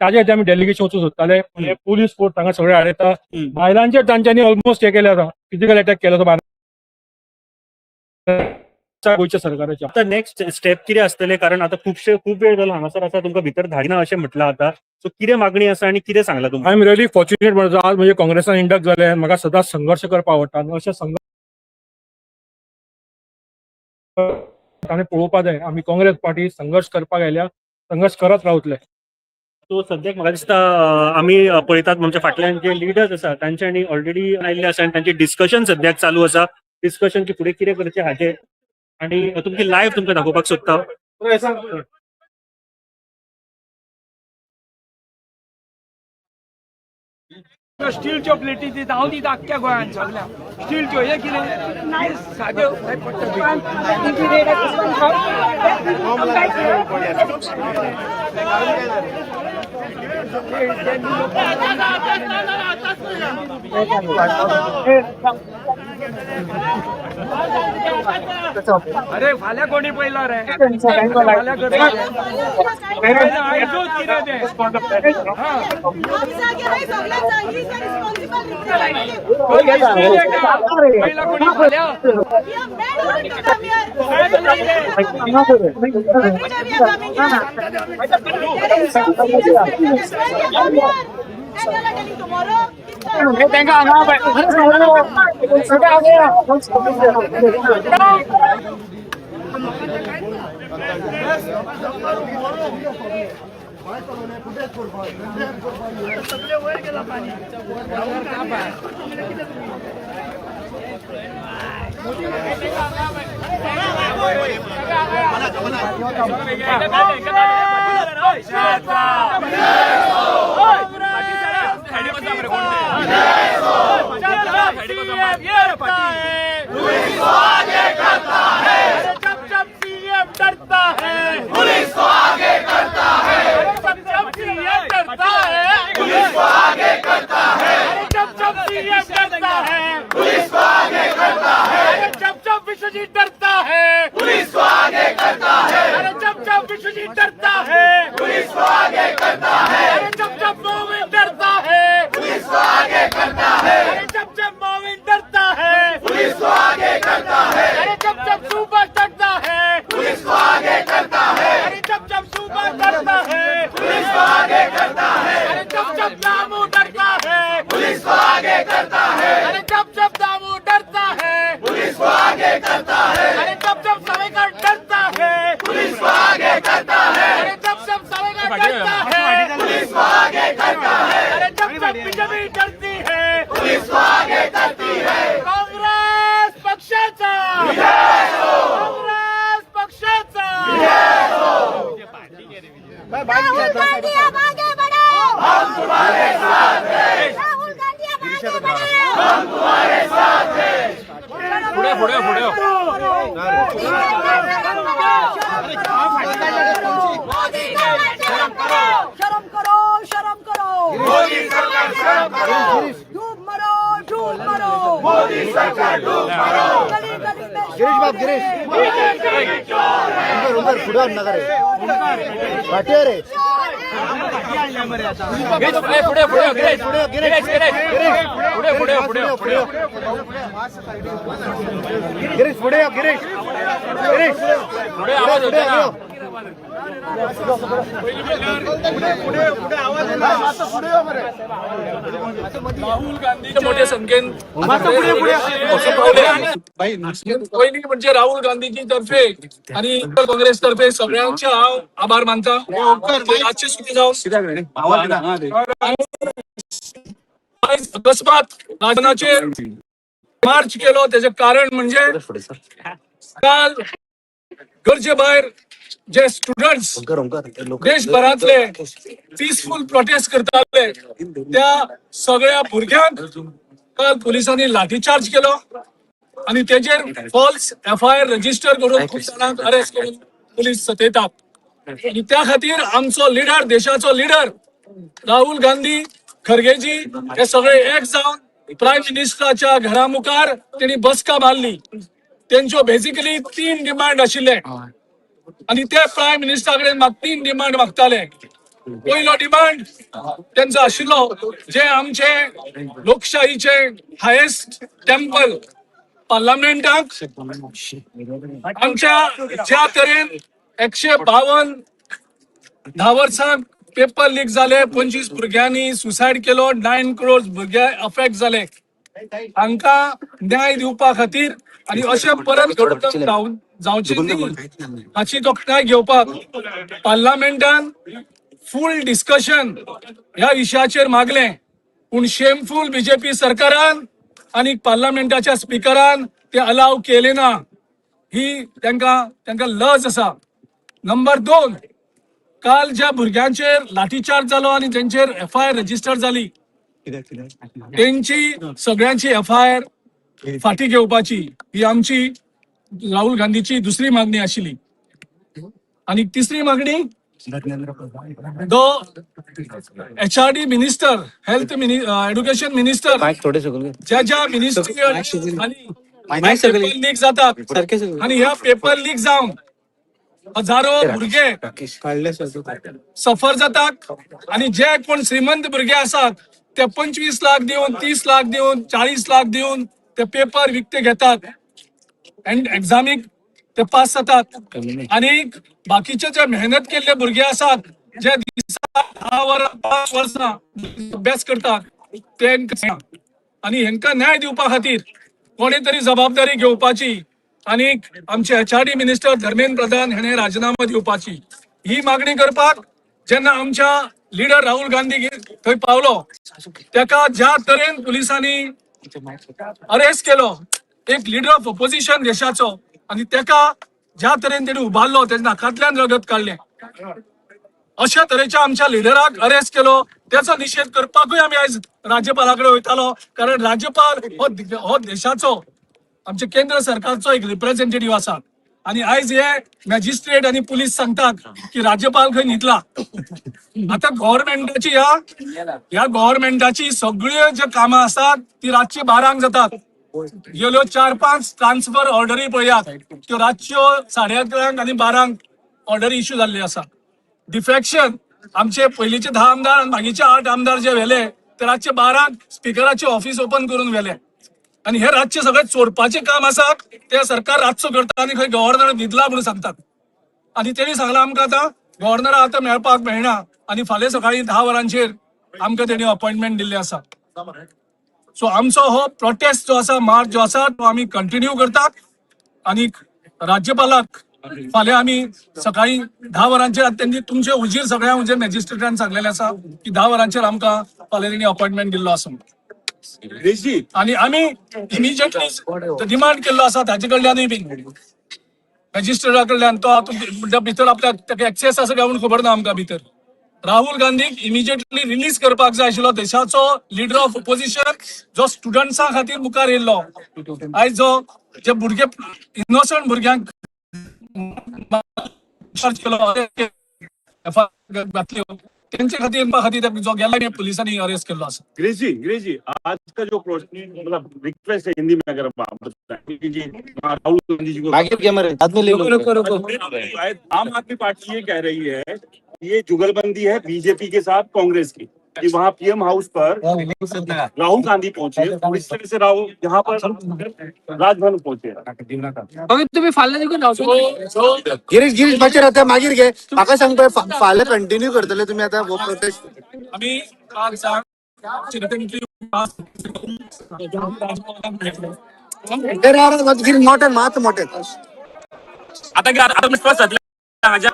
K: ताजे आमी डेलिगेशन वचूंक सोदताले, पण हे पोलीस फोर्स तांकां सगळे आडयता. बायलांचेर तांच्यांनी ऑलमोस्ट हे केले आसा, फिजिकल अटॅक केलो गोंयच्या सरकाराच्या.
C: आता नेक्स्ट स्टेप कितें आसतले? कारण आता खुबशे खूब वेळ जालो हांगासर आसा, तुमकां भितर धाडिना अशें म्हटलां. आतां सो कितें मागणी आसा आनी कितें सांगलां तुमकां?
K: I am really fortunate म्हणून आज म्हणजे काँग्रेसान इंडक्ट जाले. म्हाका सदांच संघर्श करपाक आवडटा आनी अशें संघर्श आमी पळोवपाक जाय. आमी काँग्रेस पार्टी संघर्श करपाक आयल्या, संघर्श करत रावतले.
C: सो सद्याक म्हाका दिसता आमी पळयतात, आमच्या फाटल्यान जे लिडर्स आसा तांच्यांनी ऑलरेडी आयिल्ले आसा आनी तांचे डिस्कशन सद्याक चालू आसा, डिस्कशन की फुडें कितें करचें हाचेर. आनी तुमची लायव्ह तुमकां दाखोवपाक सोदता.
I: स्टीलच्यो प्लेटी ती हांव दिता आख्ख्या गोंयांत सगळ्या स्टीलच्यो. हे कितें साद्यो पडटा. अरे, फाल्यां कोणी पयलो रे? फाल्यां करता. आयजूच कितें तें?
H: आमी जागे रे, सगळ्यात जागी रिस्पॉन्सिबल.
I: पयला कोणी फाल्यां?
H: We are mad to come here. Every day we are coming here. There is some serious matter. That's why we have come here. And you are telling tomorrow.
B: डरता है, पुलिस को आगे करता है. जब जब सीएम डरता है, police को आगे करता है. जब जब सीएम डरता है, पुलिस को आगे करता है. जब जब विश्वजीत डरता है, पुलिस को आगे करता है. अरे, जब जब विश्वजीत डरता है, पुलिस को आगे करता है. अरे, जब जब मोमिन डरता है, पुलिस को आगे करता है. अरे, जब जब मोमिन डरता है, पुलिस को आगे करता है. अरे, जब जब सुभाष डरता है, पुलिस को आगे करता है. अरे, जब जब सुभाष डरता है, पुलिस को आगे करता है. अरे, जब जब दामू डरता है, पुलिस को आगे करता है. अरे, जब जब दामू डरता है, पुलिस को आगे करता है. अरे, जब जब सावेकर डरता है, पुलिस को आगे करता है. अरे, जब जब सावेकर डरता है, पुलिस को आगे करता है. अरे, जब जब बीजेपी डरती है, पुलिस को आगे करती है. काँग्रेस पक्षाचा, काँग्रेस पक्षाचा.
H: राहुल गांधी, अब आगे बढ़ो, हम तुम्हारे साथ हैं. राहुल गांधी, अब आगे बढ़ो, हम तुम्हारे साथ हैं.
A: फुडें फुडें फुडें.
H: मोदी सरकार, शर्म करो,
J: शर्म करो, शर्म करो.
B: मोदी सरकार, शर्म करो.
J: डूब मरो, डूब मरो.
B: मोदी सरकार, डूब मरो.
J: गली गली में गिरीश बाब, गिरीश.
D: फुडें नगर रे.
A: फुडें फुडें, गिरीश गिरीश गिरीश, फुडें फुडें फुडें फुडें.
D: गिरीश, फुडें यो, गिरीश, गिरीश.
A: फुडें आवाज येता ना. राहुल गांधीच्या मोठ्या संख्येन पावले. पयलीं म्हणजे राहुल गांधीजी तर्फे आणि काँग्रेस तर्फे सगळ्यांचे हांव आभार मानता. रातचे सुद्दां जावन आयज अकस्मात राजनाचेर मार्च केलो, त्याचे कारण म्हणजे काल गरजे भायर जे स्टुडंट्स देशभरांतले पीसफुल प्रोटेस्ट करताले, त्या सगळ्या भुरग्यांक काल पोलिसांनी लाठीचार्ज केलो आणि तेजेर फॉल्स एफआयआर रजिस्टर करून खूप जाणांक अरेस्ट करून पुलीस सतयतात. आनी त्या खातीर आमचो लिडर, देशाचो लिडर राहुल गांधी, खरगेजी हे सगळे एक जावन प्रायम मिनिस्टराच्या घरा मुखार तेणी बसका मारली. तेंच्यो बेसिकली तीन डिमांड आशिल्ले आनी ते प्रायम मिनिस्टरा कडेन तीन डिमांड मागताले. पयलो डिमांड तेंचो आशिल्लो, जे आमचे लोकशाहीचे हायेस्ट टेम्पल पार्लमेंटाक आमच्या ज्या तरेन 152 10 वर्सां पेपर लीक जाले, 25 भुरग्यांनी सुसायड केलो, 9 करोड भुरगे अफेक्ट जाले, हांकां न्याय दिवपा खातीर आनी अशें परत घडून जावचें न्ही हाची तोखणाय घेवपाक पार्लमेंटान फूल डिस्कशन ह्या विशयाचेर मागलें. पूण शेमफूल बीजेपी सरकारान आनी पार्लमेंटाच्या स्पिकरान ते अलाव केले ना. ही तांकां लज आसा. नंबर 2, काल ज्या भुरग्यांचेर लाठीचार्ज जालो आनी तेंचेर एफआयआर रजिस्टर जाली, तेंची सगळ्यांची एफआयआर फाटी घेवपाची ही आमची राहुल गांधीची दुसरी मागणी आशिल्ली. आनी तिसरी मागणी, the HRD minister, health education minister, ज्या ज्या मिनिस्ट्री आणि पेपर लीक जातात आणि ह्या पेपर लीक जावन हजारो भुरगे सफर जातात आणि जे कोण श्रीमंत भुरगे आसात ते 25 लाख दिवन, 30 लाख दिवन, 40 लाख दिवन ते पेपर विकते घेतात अँड एग्जामीक ते पास जातात. आणि बाकीचे जे मेहनत केल्ले भुरगे आसात, जे दिसा 10 वरां, 5 वर्सां अभ्यास करतात ते, आणि हेंका न्याय दिवपा खातीर कोणी तरी जबाबदारी घेवपाची आणि आमचे एचआरडी मिनिस्टर धर्मेंद्र प्रधान हेणे राजीनामो दिवपाची ही मागणी करपाक जेन्ना आमच्या लिडर राहुल गांधी थंय पावलो, तेका ज्या तरेन पुलिसांनी अरेस्ट केलो, एक लिडर ऑफ ऑपोजिशन देशाचो, आणि तेका ज्या तरेन तेणी उबारलो, तेच्या नाकांतल्यान रगत काडलें, अशा तरेच्या आमच्या लिडराक अरेस्ट केलो, त्याचो निशेध करपाकूय आमी आयज राज्यपाला कडेन वयतालो. कारण राज्यपाल हो देशाचो, आमच्या केंद्र सरकारचो एक रिप्रेझेंटेटिव्ह आसा. आणि आयज हे मॅजिस्ट्रेट आणि पुलीस सांगतात की राज्यपाल खंय न्हिदला. आता गव्हर्मेंटाची ह्या ह्या गव्हर्मेंटाची सगळ्यो जे कामां आसात ती रातचे 12ंक जातात. गेल्यो चार पांच ट्रान्सफर ऑर्डरी पळयात, त्यो रातच्यो 11:30 आनी 12ंक ऑर्डरी इश्यू जाल्ली आसा. डिफेक्शन, आमचे पयलींचे 10 आमदार आनी मागीरचे आठ आमदार जे व्हेले ते रातचे 12ंक स्पिकराचे ऑफिस ओपन करून व्हेले. आनी हे रातचे सगळे चोरपाचे काम आसा ते सरकार रातचो करता आनी खंय गव्हर्नर न्हिदला म्हणून सांगतात. आनी तेणी सांगलां आमकां, आतां गव्हर्नरा आतां मेळपाक मेळना आनी फाल्यां सकाळी 10 वरांचेर आमकां तेणी अपॉइंटमेंट दिल्ली आसा. सो आमचो हो प्रोटेस्ट जो आसा, मार्च जो आसा, तो आमी कंटिन्यू करतात आनी राज्यपालाक फाल्यां आमी सकाळी 10 वरांचेर तेंची तुमचे हुजीर, सगळ्या हुजीर मॅजिस्ट्रेटान सांगलेलें आसा की 10 वरांचेर आमकां फाल्यां तेणी अपॉइंटमेंट दिल्लो आसा. आणि आमी इमिजिएटली डिमांड केल्लो आसा ताचे कडल्यानूय बी, मॅजिस्ट्रेटा कडल्यान. तो आतां भितर आपल्याक ताका एक्सेस आसा काय म्हूण खबर ना आमकां. भितर राहुल गांधीक इमिजिएटली रिलीज करपाक जाय आशिल्लो. देशाचो लिडर ऑफ ओपोजिशन जो स्टुडंट्सां खातीर मुखार येयल्लो, आयज जो जे भुरगे, इनोसंट भुरग्यांक चार्ज केलो, एफआयआर घातल्यो, तेंचे खातीर खातीर जो गेला, पुलिसांनी अरेस्ट केल्लो आसा.
M: गिरीश जी, गिरीश जी, आज का जो मतलब रिक्वेस्ट है, हिंदी में अगर आप बताएं जी, राहुल गांधी जी को. आम आदमी पार्टी ये कह रही है कि ये जुगलबंदी है बीजेपी के साथ कांग्रेस की, कि वहाँ पीएम हाउस पर राहुल गांधी पहुंचे और इस तरह से राहुल यहाँ पर राजभवन पहुंचे.
I: तुम्ही फाल्यां देखून
A: सो
D: गिरीश, गिरीश, मातशें रावता, मागीर घे. म्हाका सांग पळय, फाल्यां कंटिन्यू करतले तुम्ही आता हो प्रोटेस्ट?
A: आमी काल सांग राजभवनात.
D: गिरीश, मोठे, मात मोठे.
C: आता आता विश्वास जातले हाज्या.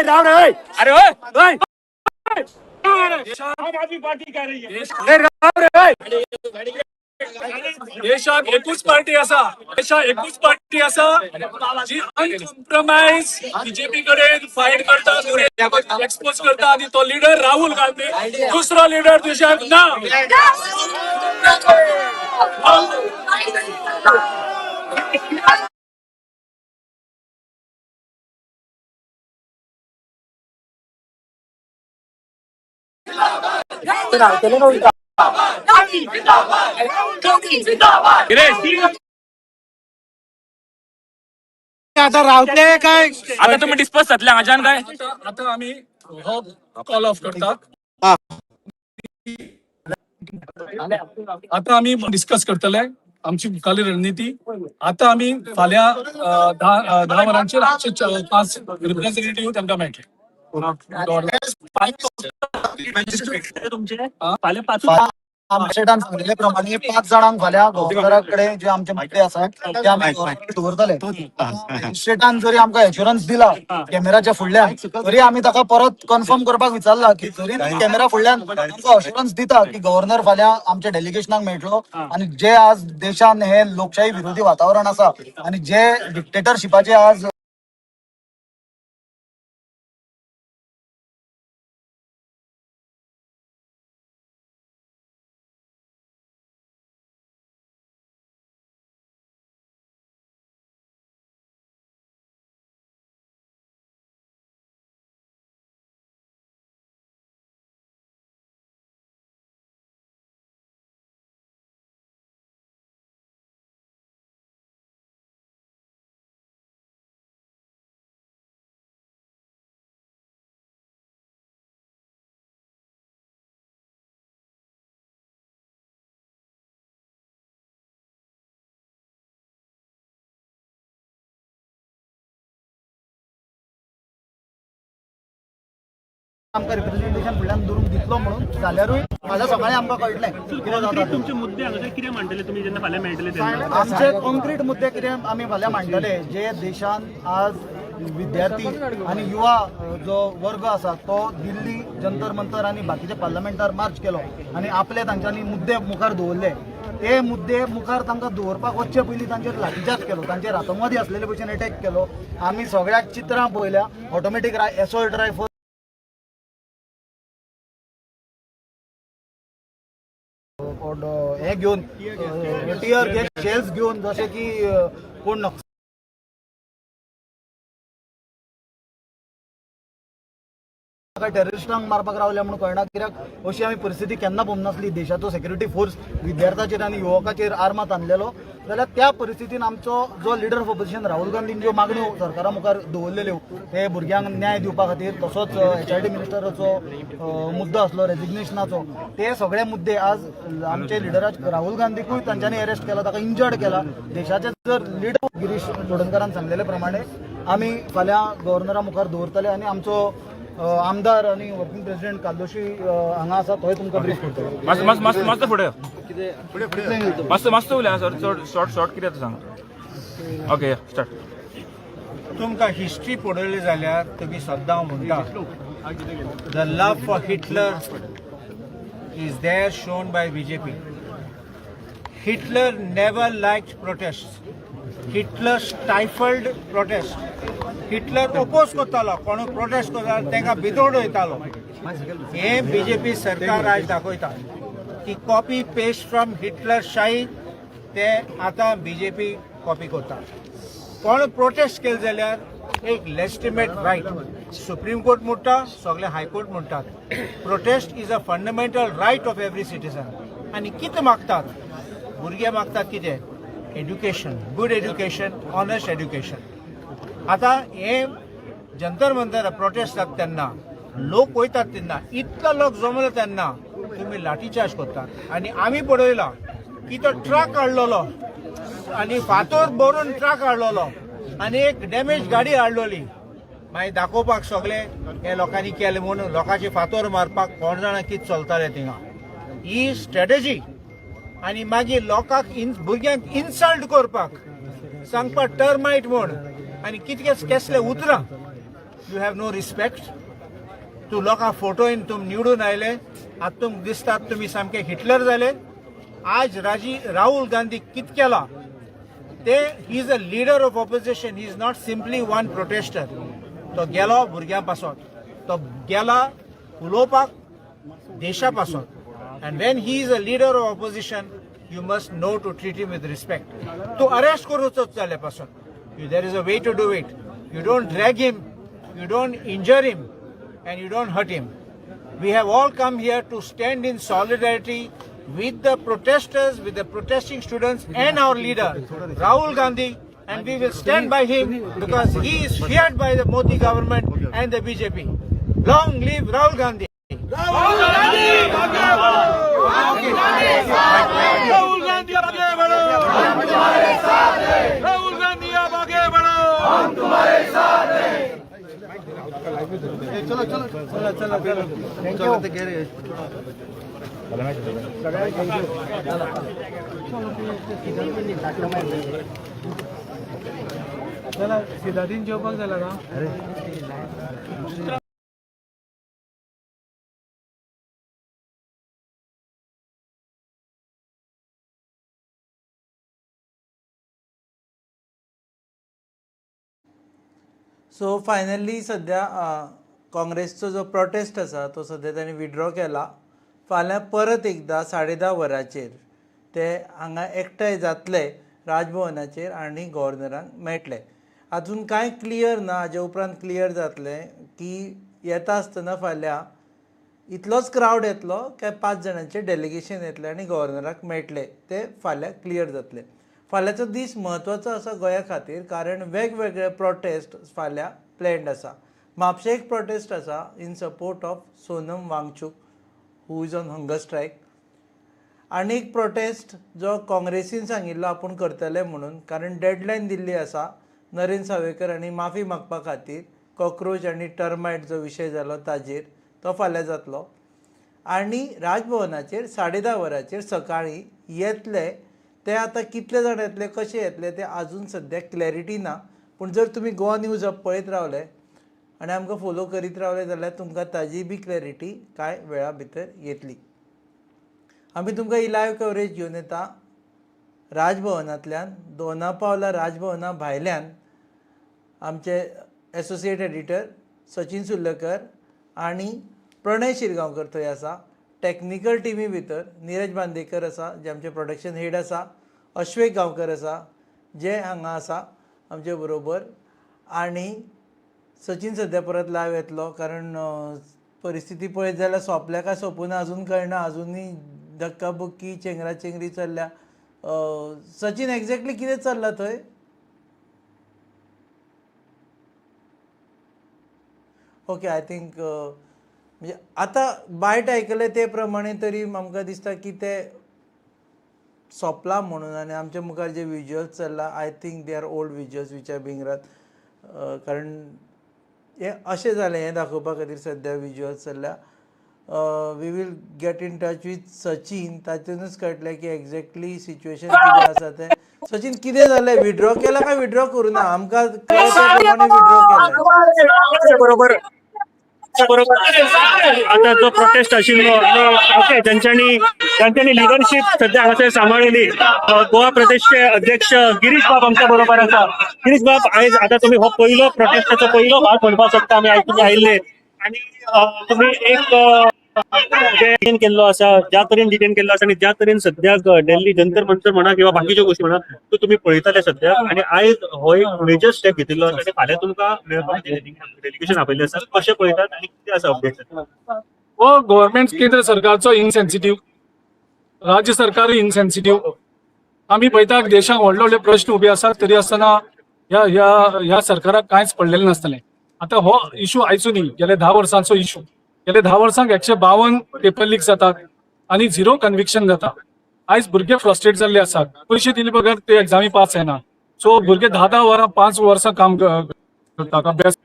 D: राव रे.
C: अरे ओय.
M: आम आदमी पार्टी कह रही है.
D: राव रे.
A: देशाक एकूच पार्टी आसा, देशाक एकूच पार्टी आसा जी अनकॉम्प्रोमायज बीजेपी कडेन फायट करता, एक्सपोज करता आणि तो लिडर राहुल गांधी. दुसरो लिडर देशाक ना.
B: आता रावतले काय?
I: आता तुम्ही डिस्पर्स जातले हांगाच्यान काय?
A: आता आम्ही हो कॉल ऑफ करतात. आता आम्ही डिस्कस करतले आमची मुखाली रणनीती. आता आम्ही फाल्यां 10 वरांचेर आमचे 5 रिप्रेझेंटेटिव्ह तांकां मेळटले.
C: तुमचे फाल्यां 5
E: मॅजिस्ट्रेटान सांगलेले प्रमाणे 5 जाणांक फाल्यां गव्हर्नरा कडेन जे आमचे मुद्दे आसात ते आमी दवरतले. मॅजिस्ट्रेटान जरी आमकां एश्युरन्स दिला कॅमेराच्या फुडल्यान, तरी आमी ताका परत कन्फर्म करपाक विचारला की जरी कॅमेरा फुडल्यान आमकां अश्युरन्स दिता की गव्हर्नर फाल्यां आमच्या डेलिगेशनाक मेळटलो आणि जे आज देशान हे लोकशाही विरोधी वातावरण आसा आणि जे डिक्टेटरशिपाचे आज आमकां रिप्रेझेंटेशन फुडल्यान दवरूंक दितलो म्हणून जाल्यारूय फाल्यां सकाळीं आमकां कळटलें कितें जाता.
C: तुमचे मुद्दे हांगासर कितें मांडटले तुमी जेन्ना फाल्यां मेळटले तेन्ना?
E: आमचे कॉन्क्रीट मुद्दे कितें आमी फाल्यां मांडटले, जे देशान आज विद्यार्थी आनी युवा जो वर्ग आसा तो दिल्ली जंतर मंतर आनी बाकीच्या पार्लमेंटार मार्च केलो आनी आपले तांच्यांनी मुद्दे मुखार दवरले. ते मुद्दे मुखार तांकां दवरपाक वचचे पयलीं तांचेर लाठीचार्ज केलो, तांचेर आतंकवादी आसलेले भशेन एटॅक केलो. आमी सगळ्याक चित्रां पळयल्या, ऑटोमॅटीक एसॉल्ट रायफल हे घेवन, टियर गॅस शेल्स घेवन, जशें की कोण टेररिस्टांक मारपाक रावल्या म्हणून कळना. कित्याक अशी आमी परिस्थिती केन्ना पळोवंक नासली. देशाचो सेक्युरिटी फोर्स विद्यार्थ्याचेर आनी युवकाचेर आर्मां ताणलेलो जाल्यार त्या परिस्थितीन आमचो जो लिडर ऑफ ऑपोजिशन राहुल गांधीन ज्यो मागण्यो सरकारा मुखार दवरलेल्यो ते भुरग्यांक न्याय दिवपा खातीर, तसोच HRD मिनिस्टराचो मुद्दो आसलो रेजिग्नेशनाचो, ते सगळे मुद्दे आज आमचे लिडराक राहुल गांधीकूय तांच्यांनी अरेस्ट केला, ताका इंजर्ड केला. देशाचे जर लिडर गिरीश चोडणकारान सांगलेले प्रमाणे आमी फाल्यां गव्हर्नरा मुखार दवरतले आनी आमचो आमदार आणि वर्किंग प्रेसिडेंट काल्लोशी हांगा आसा, तोय तुमकां ब्रीफ करतलो.
I: मस्त मस्त मस्त मस्त फुडें मस्त मस्त उलय सर, चड शॉर्ट शॉर्ट कितें सांग. Okay start.
N: तुमकां हिस्ट्री पळयली जाल्यार तुमी सद्दां म्हणटा the love for Hitler is there shown by BJP. Hitler never liked protest, Hitler stifled protest. Hitler oppose करतालो, कोण प्रोटेस्ट करतालो तांकां भितर वयतालो. हें बीजेपी सरकार आज दाखयता की कॉपी पेस्ट फ्रॉम हिटलर शाही ते आतां बीजेपी कॉपी करता. कोण प्रोटेस्ट केले जाल्यार एक लेजिटिमेट रायट सुप्रीम कोर्ट म्हणटा, सगळे हायकोर्ट म्हणटात protest is a fundamental right of every citizen. आनी कितें मागतात भुरगे, मागतात कितें? Education, good education, honest education. आतां हे जंतर मंतर प्रोटेस्ट जाता तेन्ना लोक वयतात तेन्ना इतलो लोक जमलो तेन्ना तुमी लाठीचार्ज करतात. आनी आमी पळयला की तो ट्रक हाडलेलो आनी फातोर भरून ट्रक हाडलेलो आनी एक डॅमेज गाडी हाडलेली, मागीर दाखोवपाक सगळे हे लोकांनी केले म्हणून लोकांचे फातोर मारपाक कोण जाणा कितें चलतालें थिंगा. ही स्ट्रॅटेजी. आनी मागीर लोकांक भुरग्यांक इन्सल्ट करपाक सांगपाक टर्मायट म्हूण आनी कितके केसले उतरां. You have no respect. तूं लोकांक फोटोयन तुम निवडून आयले, आतां तुमकां दिसतात तुमी सामके हिटलर जाले. आज राजी राहुल गांधी कित केला ते, he is a leader of opposition, he is not simply one protester. तो गेलो भुरग्यां पासत, तो गेला उलोवपाक देशा पासत, and when he is a leader of opposition, you must know to treat him with respect. तो अरेस्ट करूचोच जाल्यार पासून there is a way to do it. You don't drag him, you don't injure him and you don't hurt him. We have all come here to stand in solidarity with the protesters, with the protesting students and our leader, Rahul Gandhi, and we will stand by him because he is feared by the Modi government and the BJP. Long live Rahul Gandhi!
B: Rahul Gandhi आगे बढ़ो, राहुल गांधी आगे बढ़ो, हम तुम्हारे साथ हैं, राहुल गांधी आप आगे बढ़ो, हम तुम्हारे साथ हैं।
D: चलो चलो चलो चलो thank you.
G: चला सिदादीन जेवपाक जाला का? सो फायनली सद्या काँग्रेसचो जो प्रोटेस्ट आसा तो सद्या तांणी विड्रॉ केला. फाल्यां परत एकदां 10:30 वरांचेर ते हांगा एकठांय जातले राजभवनाचेर आनी गव्हर्नराक मेळटले. अजून कांय क्लियर ना, हाजे उपरांत क्लियर जातलें की येता आसतना फाल्यां इतलोच क्रावड येतलो काय 5 जाणांचें डेलिगेशन येतलें आनी गव्हर्नराक मेळटले, ते फाल्यां क्लियर जातलें. फाल्यांचो दीस म्हत्वाचो आसा गोंया खातीर, कारण वेगवेगळे प्रोटेस्ट फाल्यां प्लॅन्ड आसा. म्हापशे एक प्रोटेस्ट आसा in support of Sonam Wangchuk who is on hunger strike. आनी एक प्रोटेस्ट जो काँग्रेसीन सांगिल्लो आपूण करतले म्हणून, कारण डेडलायन दिल्ली आसा नरेंद्र सावयकर हांणी माफी मागपा खातीर कॉक्रोच आनी टर्मायट जो विशय जालो ताजेर, तो फाल्यां जातलो. आनी राजभवनाचेर 10:30 वरांचेर सकाळीं येतले. ते आतां कितले जाण येतले, कशे येतले ते अजून सद्याक क्लॅरिटी ना. पूण जर तुमी गोवा न्यूज हब पळयत रावले आनी आमकां फोलो करीत रावले जाल्यार तुमकां ताजी बी क्लॅरिटी कांय वेळा भितर येतली. आमी तुमकां ही लायव्ह कवरेज घेवन येता राजभवनांतल्यान, दोना पावला राजभवना भायल्यान. आमचे एसोसिएट एडिटर सचिन सुर्लकर आनी प्रणय शिरगांवकर थंय आसा. टॅक्निकल टिमी भितर निरज बांदेकर आसा जे आमचे प्रोडक्शन हेड आसा, अश्वेक गांवकर आसा जे हांगा आसा आमचे बरोबर, आनी सचिन सद्या परत लायव्ह येतलो कारण परिस्थिती पळयत जाल्यार सोंपल्या काय सोंपूना अजून कळना, अजुनूय धक्काबुक्की चेंगरा चेंगरी चल्ल्या. सचिन, एक्झॅक्टली कितें चल्लां थंय? ओके, I think म्हणजे आतां बायट आयकलें ते प्रमाणे तरी आमकां दिसता की ते सोंपलां म्हणून, आनी आमच्या मुखार जे विज्युअल्स चल्ला I think they are old visuals which are being run, कारण हें अशें जालें हें दाखोवपा खातीर सद्या विज्युअल्स चल्ल्या. We will get in touch with Sachin, तातूनच कळटलें की एक्झॅक्टली सिच्युएशन कितें आसा तें. सचिन, कितें जालें? विड्रॉ केला काय विड्रॉ करूं ना? आमकां कळ्ळें ते प्रमाणे विड्रॉ केलें.
C: बरोबर बरोबर. आता जो प्रोटेस्ट आशिल्लो, ओके, ज्यांच्यानी ज्यांच्यानी लिडरशीप सध्या हांगासर सांबाळिल्ली, गोवा प्रदेशचे अध्यक्ष गिरीश बाब आमच्या बरोबर आसा. गिरीश बाब, आयज आता तुम्ही हो पहिलो प्रोटेस्टाचो पहिलो भाग म्हणपाक शकता आमी. आयज तुमी आयिल्ले आनी तुमी एक डिटेन केल्लो आसा, ज्या तरेन डिटेन केल्लो आसा आनी ज्या तरेन सद्याक दिल्ली जंतर मंतर म्हणा किंवा बाकीच्यो गोष्टी म्हणा, त्यो तुमी पळयताले सद्या, आनी आयज हो एक मेजर स्टेप घेतिल्लो आसा आनी फाल्यां तुमकां मेळपाक डेलिगेशन आपयल्लें आसा. कशें पळयतात आनी कितें आसा अपडेट?
A: हो गव्हर्मेंट केंद्र सरकारचो इनसेन्सिटीव, राज्य सरकार इनसेन्सिटीव. आमी पळयता देशाक व्हडले व्हडले प्रश्न उबे आसात तरी आसतना ह्या ह्या ह्या सरकाराक कांयच पडलेलें नासतलें. आतां हो इशू आयचो न्ही, गेले 10 वर्सांचो इशू. गेले 10 वर्सांक 152 पेपर लीक जातात आनी झिरो कन्विक्शन जाता. आयज भुरगे फ्रस्ट्रेट जाल्ले आसात, पयशे दिले बगर ते एग्जामी पास जायना. सो भुरगे 10-10 वरां 5 वर्सां काम करतात, अभ्यास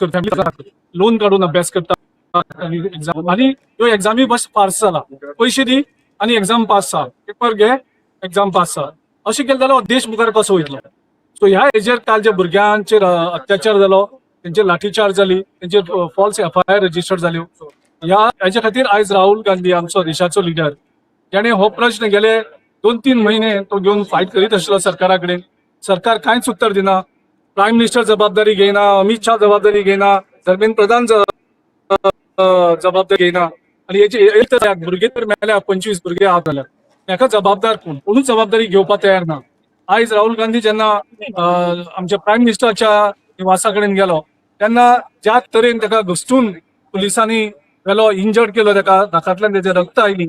A: करतात, लोन काडून अभ्यास करतात आनी एग्जाम, आनी ह्यो एग्जामी बस फार्स जाला. पयशे दी आनी एग्जाम पास जा, पेपर घे, एग्जाम पास जा. अशें केलें जाल्यार हो देश मुखार कसो वयतलो? सो ह्या हेजेर काल जे भुरग्यांचेर अत्याचार जालो, तेंचेर लाठीचार्ज जाली, तेंचेर फॉल्स एफआयआर रजिस्टर जाल्यो, ह्या हेच्या खातीर आयज राहुल गांधी आमचो देशाचो लिडर, ज्याणे हो प्रश्न गेले 2-3 म्हयने तो घेवन फायट करीत आशिल्लो सरकारा कडेन. सरकार कांयच उत्तर दिना. प्रायम मिनिस्टर जबाबदारी घेयना, अमित शाह जबाबदारी घेयना, धर्मेंद्र प्रधान जबाबदारी घेयना आनी हेचे एक तर भुरगे तर मेल्या, 25 भुरगे आत जाल्यात. हेका जबाबदार कोण? कोणूच जबाबदारी घेवपाक तयार ना. आयज राहुल गांधी जेन्ना आमच्या प्रायम मिनिस्टराच्या निवासा कडेन गेलो तेन्ना ज्या तरेन ताका घसटून पुलिसांनी व्हेलो, इंजर्ड केलो ताका, नाकांतल्यान तेजें रक्त आयली,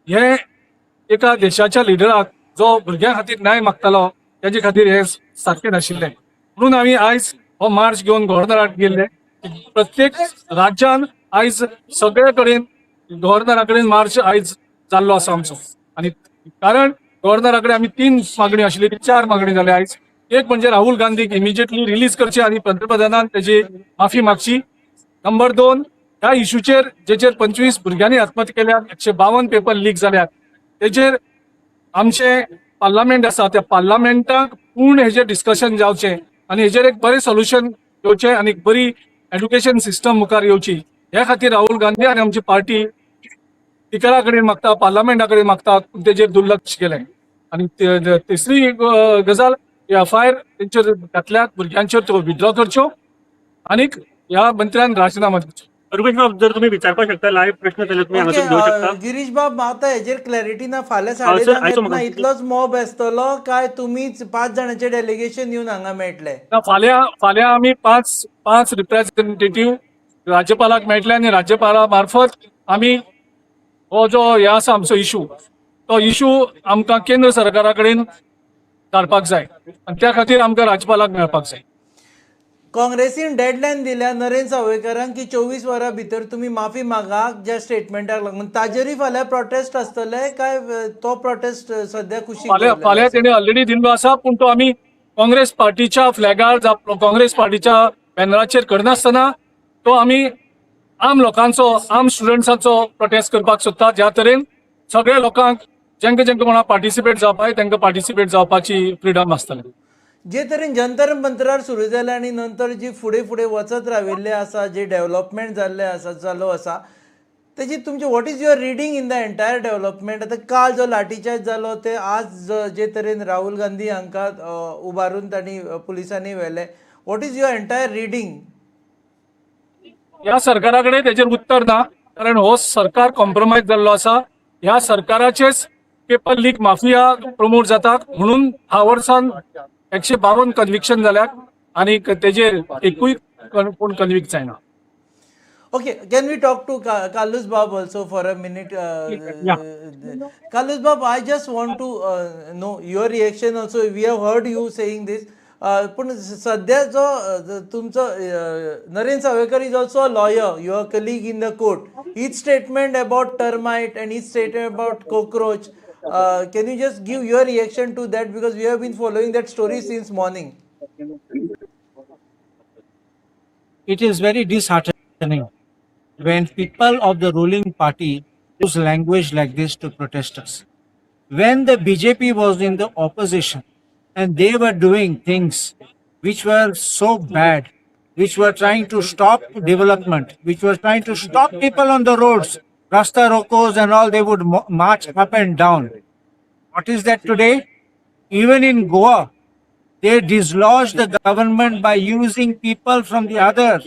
A: हे एका देशाच्या लिडराक जो भुरग्यां खातीर न्याय मागतालो तेजे खातीर हे सारकें नाशिल्लें. म्हणून आमी आयज हो मार्च घेवन गव्हर्नराक गेल्ले. प्रत्येक राज्यान आयज सगळे कडेन गव्हर्नरा कडेन मार्च आयज जाल्लो आसा आमचो. आनी कारण गव्हर्नरा कडेन आमी तीन मागणी आशिल्ली, ती चार मागणी जाल्या आयज. एक म्हणजे राहुल गांधीक इमिजिएटली रिलीज करचे आनी पंतप्रधानान तेजी माफी मागची. नंबर 2, ह्या इशूचेर जेचेर 25 भुरग्यांनी आत्महत्या केल्या, 152 पेपर लीक जाल्यात, तेजेर आमचे पार्लामेंट आसा, त्या पार्लामेंटाक पूर्ण हेजेर डिस्कशन जावचें आनी हेजेर एक बरें सोल्युशन येवचें आनी एक बरी एज्युकेशन सिस्टम मुखार येवची. हे खातीर राहुल गांधी आनी आमची पार्टी स्पिकरा कडेन मागता, पार्लामेंटा कडेन मागता, पूण तेजेर दुर्लक्ष केलें. आनी तिसरी गजाल, एफआयआर तेंचेर घातल्यात भुरग्यांचेर त्यो विथड्रॉ करच्यो आनीक ह्या मंत्र्यान राजिनामा दिवचो.
C: रुपेश बाब, जर तुम्ही विचारपाक शकता लायव्ह प्रश्न जाल्यार तुम्ही हांगासून घेऊ शकता.
G: गिरीश बाब, आतां हेजेर क्लॅरिटी ना. फाल्यां साडे
C: सर,
G: धांक
C: आयचो
G: येतना
C: म्हाका-
G: इतलोच मॉब आसतलो काय तुमीच पांच जाणांचे डेलिगेशन येवन हांगा मेळटले?
A: ना, फाल्यां फाल्यां आमी पांच पांच रिप्रेझेंटेटिव्ह राज्यपालाक मेळटले आनी राज्यपाला मार्फत आमी हो जो हे आसा आमचो इशू, तो इशू आमकां केंद्र सरकारा कडेन धाडपाक जाय आनी त्या खातीर आमकां राज्यपालाक मेळपाक जाय.
G: काँग्रेसीन डेडलायन दिल्या नरेंद्र सावयकारांक की 24 वरां भितर तुमी माफी मागा ज्या स्टेटमेंटाक लागून. ताजेरय फाल्यां प्रोटेस्ट आसतले काय तो प्रोटेस्ट सध्या कुशीक
A: फाल्यां
G: दवरलेलो
A: फाल्यां
G: आसा?
A: तेणे ऑलरेडी दिल्लो आसा, पूण तो आमी काँग्रेस पार्टीच्या फ्लॅगार जावं काँग्रेस पार्टीच्या बॅनराचेर करनासतना तो आमी आम लोकांचो, आम स्टुडंट्सांचो प्रोटेस्ट करपाक सोदता, ज्या तरेन सगळ्या लोकांक जेंका जेंका कोणाक पार्टिसिपेट जावपाक जाय तांकां पार्टिसिपेट जावपाची फ्रिडम आसतली.
G: जे तरेन जंतर मंतरार सुरू जाले आनी नंतर जी फुडें फुडें वचत राविल्ले आसा, जे डेव्हलपमेंट जाल्ले आसा, चालू आसा, तेजी तुमचे what is your reading in the entire development? आतां काल जो लाठीचार्ज जालो ते आज जे तरेन राहुल गांधी हांकां उबारून तांणी पुलिसांनी व्हेले, what is your entire reading?
A: ह्या सरकारा कडेन तेजेर उत्तर ना, कारण हो सरकार कॉम्प्रोमायज जाल्लो आसा. ह्या सरकाराचेच पेपर लीक माफिया प्रमोट जातात म्हणून 10 वर्सान 152 कन्विक्शन जाल्यात आनी तेजेर एकूय कोण कन्विक्ट जायना.
G: Okay, can we talk to Carlos Bab also for a minute?
A: Yeah.
G: Carlos Bab, I just want to know your reaction also. We have heard you saying this. पूण सध्या जो तुमचो Narendra Sawaikar is also a lawyer, your colleague in the court. His statement about termite and his statement about cockroach, can you just give your reaction to that, because we have been following that story since morning?
N: It is very disheartening when people of the ruling party use language like this to protesters. When the BJP was in the opposition and they were doing things which were so bad, which were trying to stop development, which were trying to stop people on the roads, rasta rokos and all, they would march up and down. What is that today? Even in Goa, they dislodged the government by using people from the other.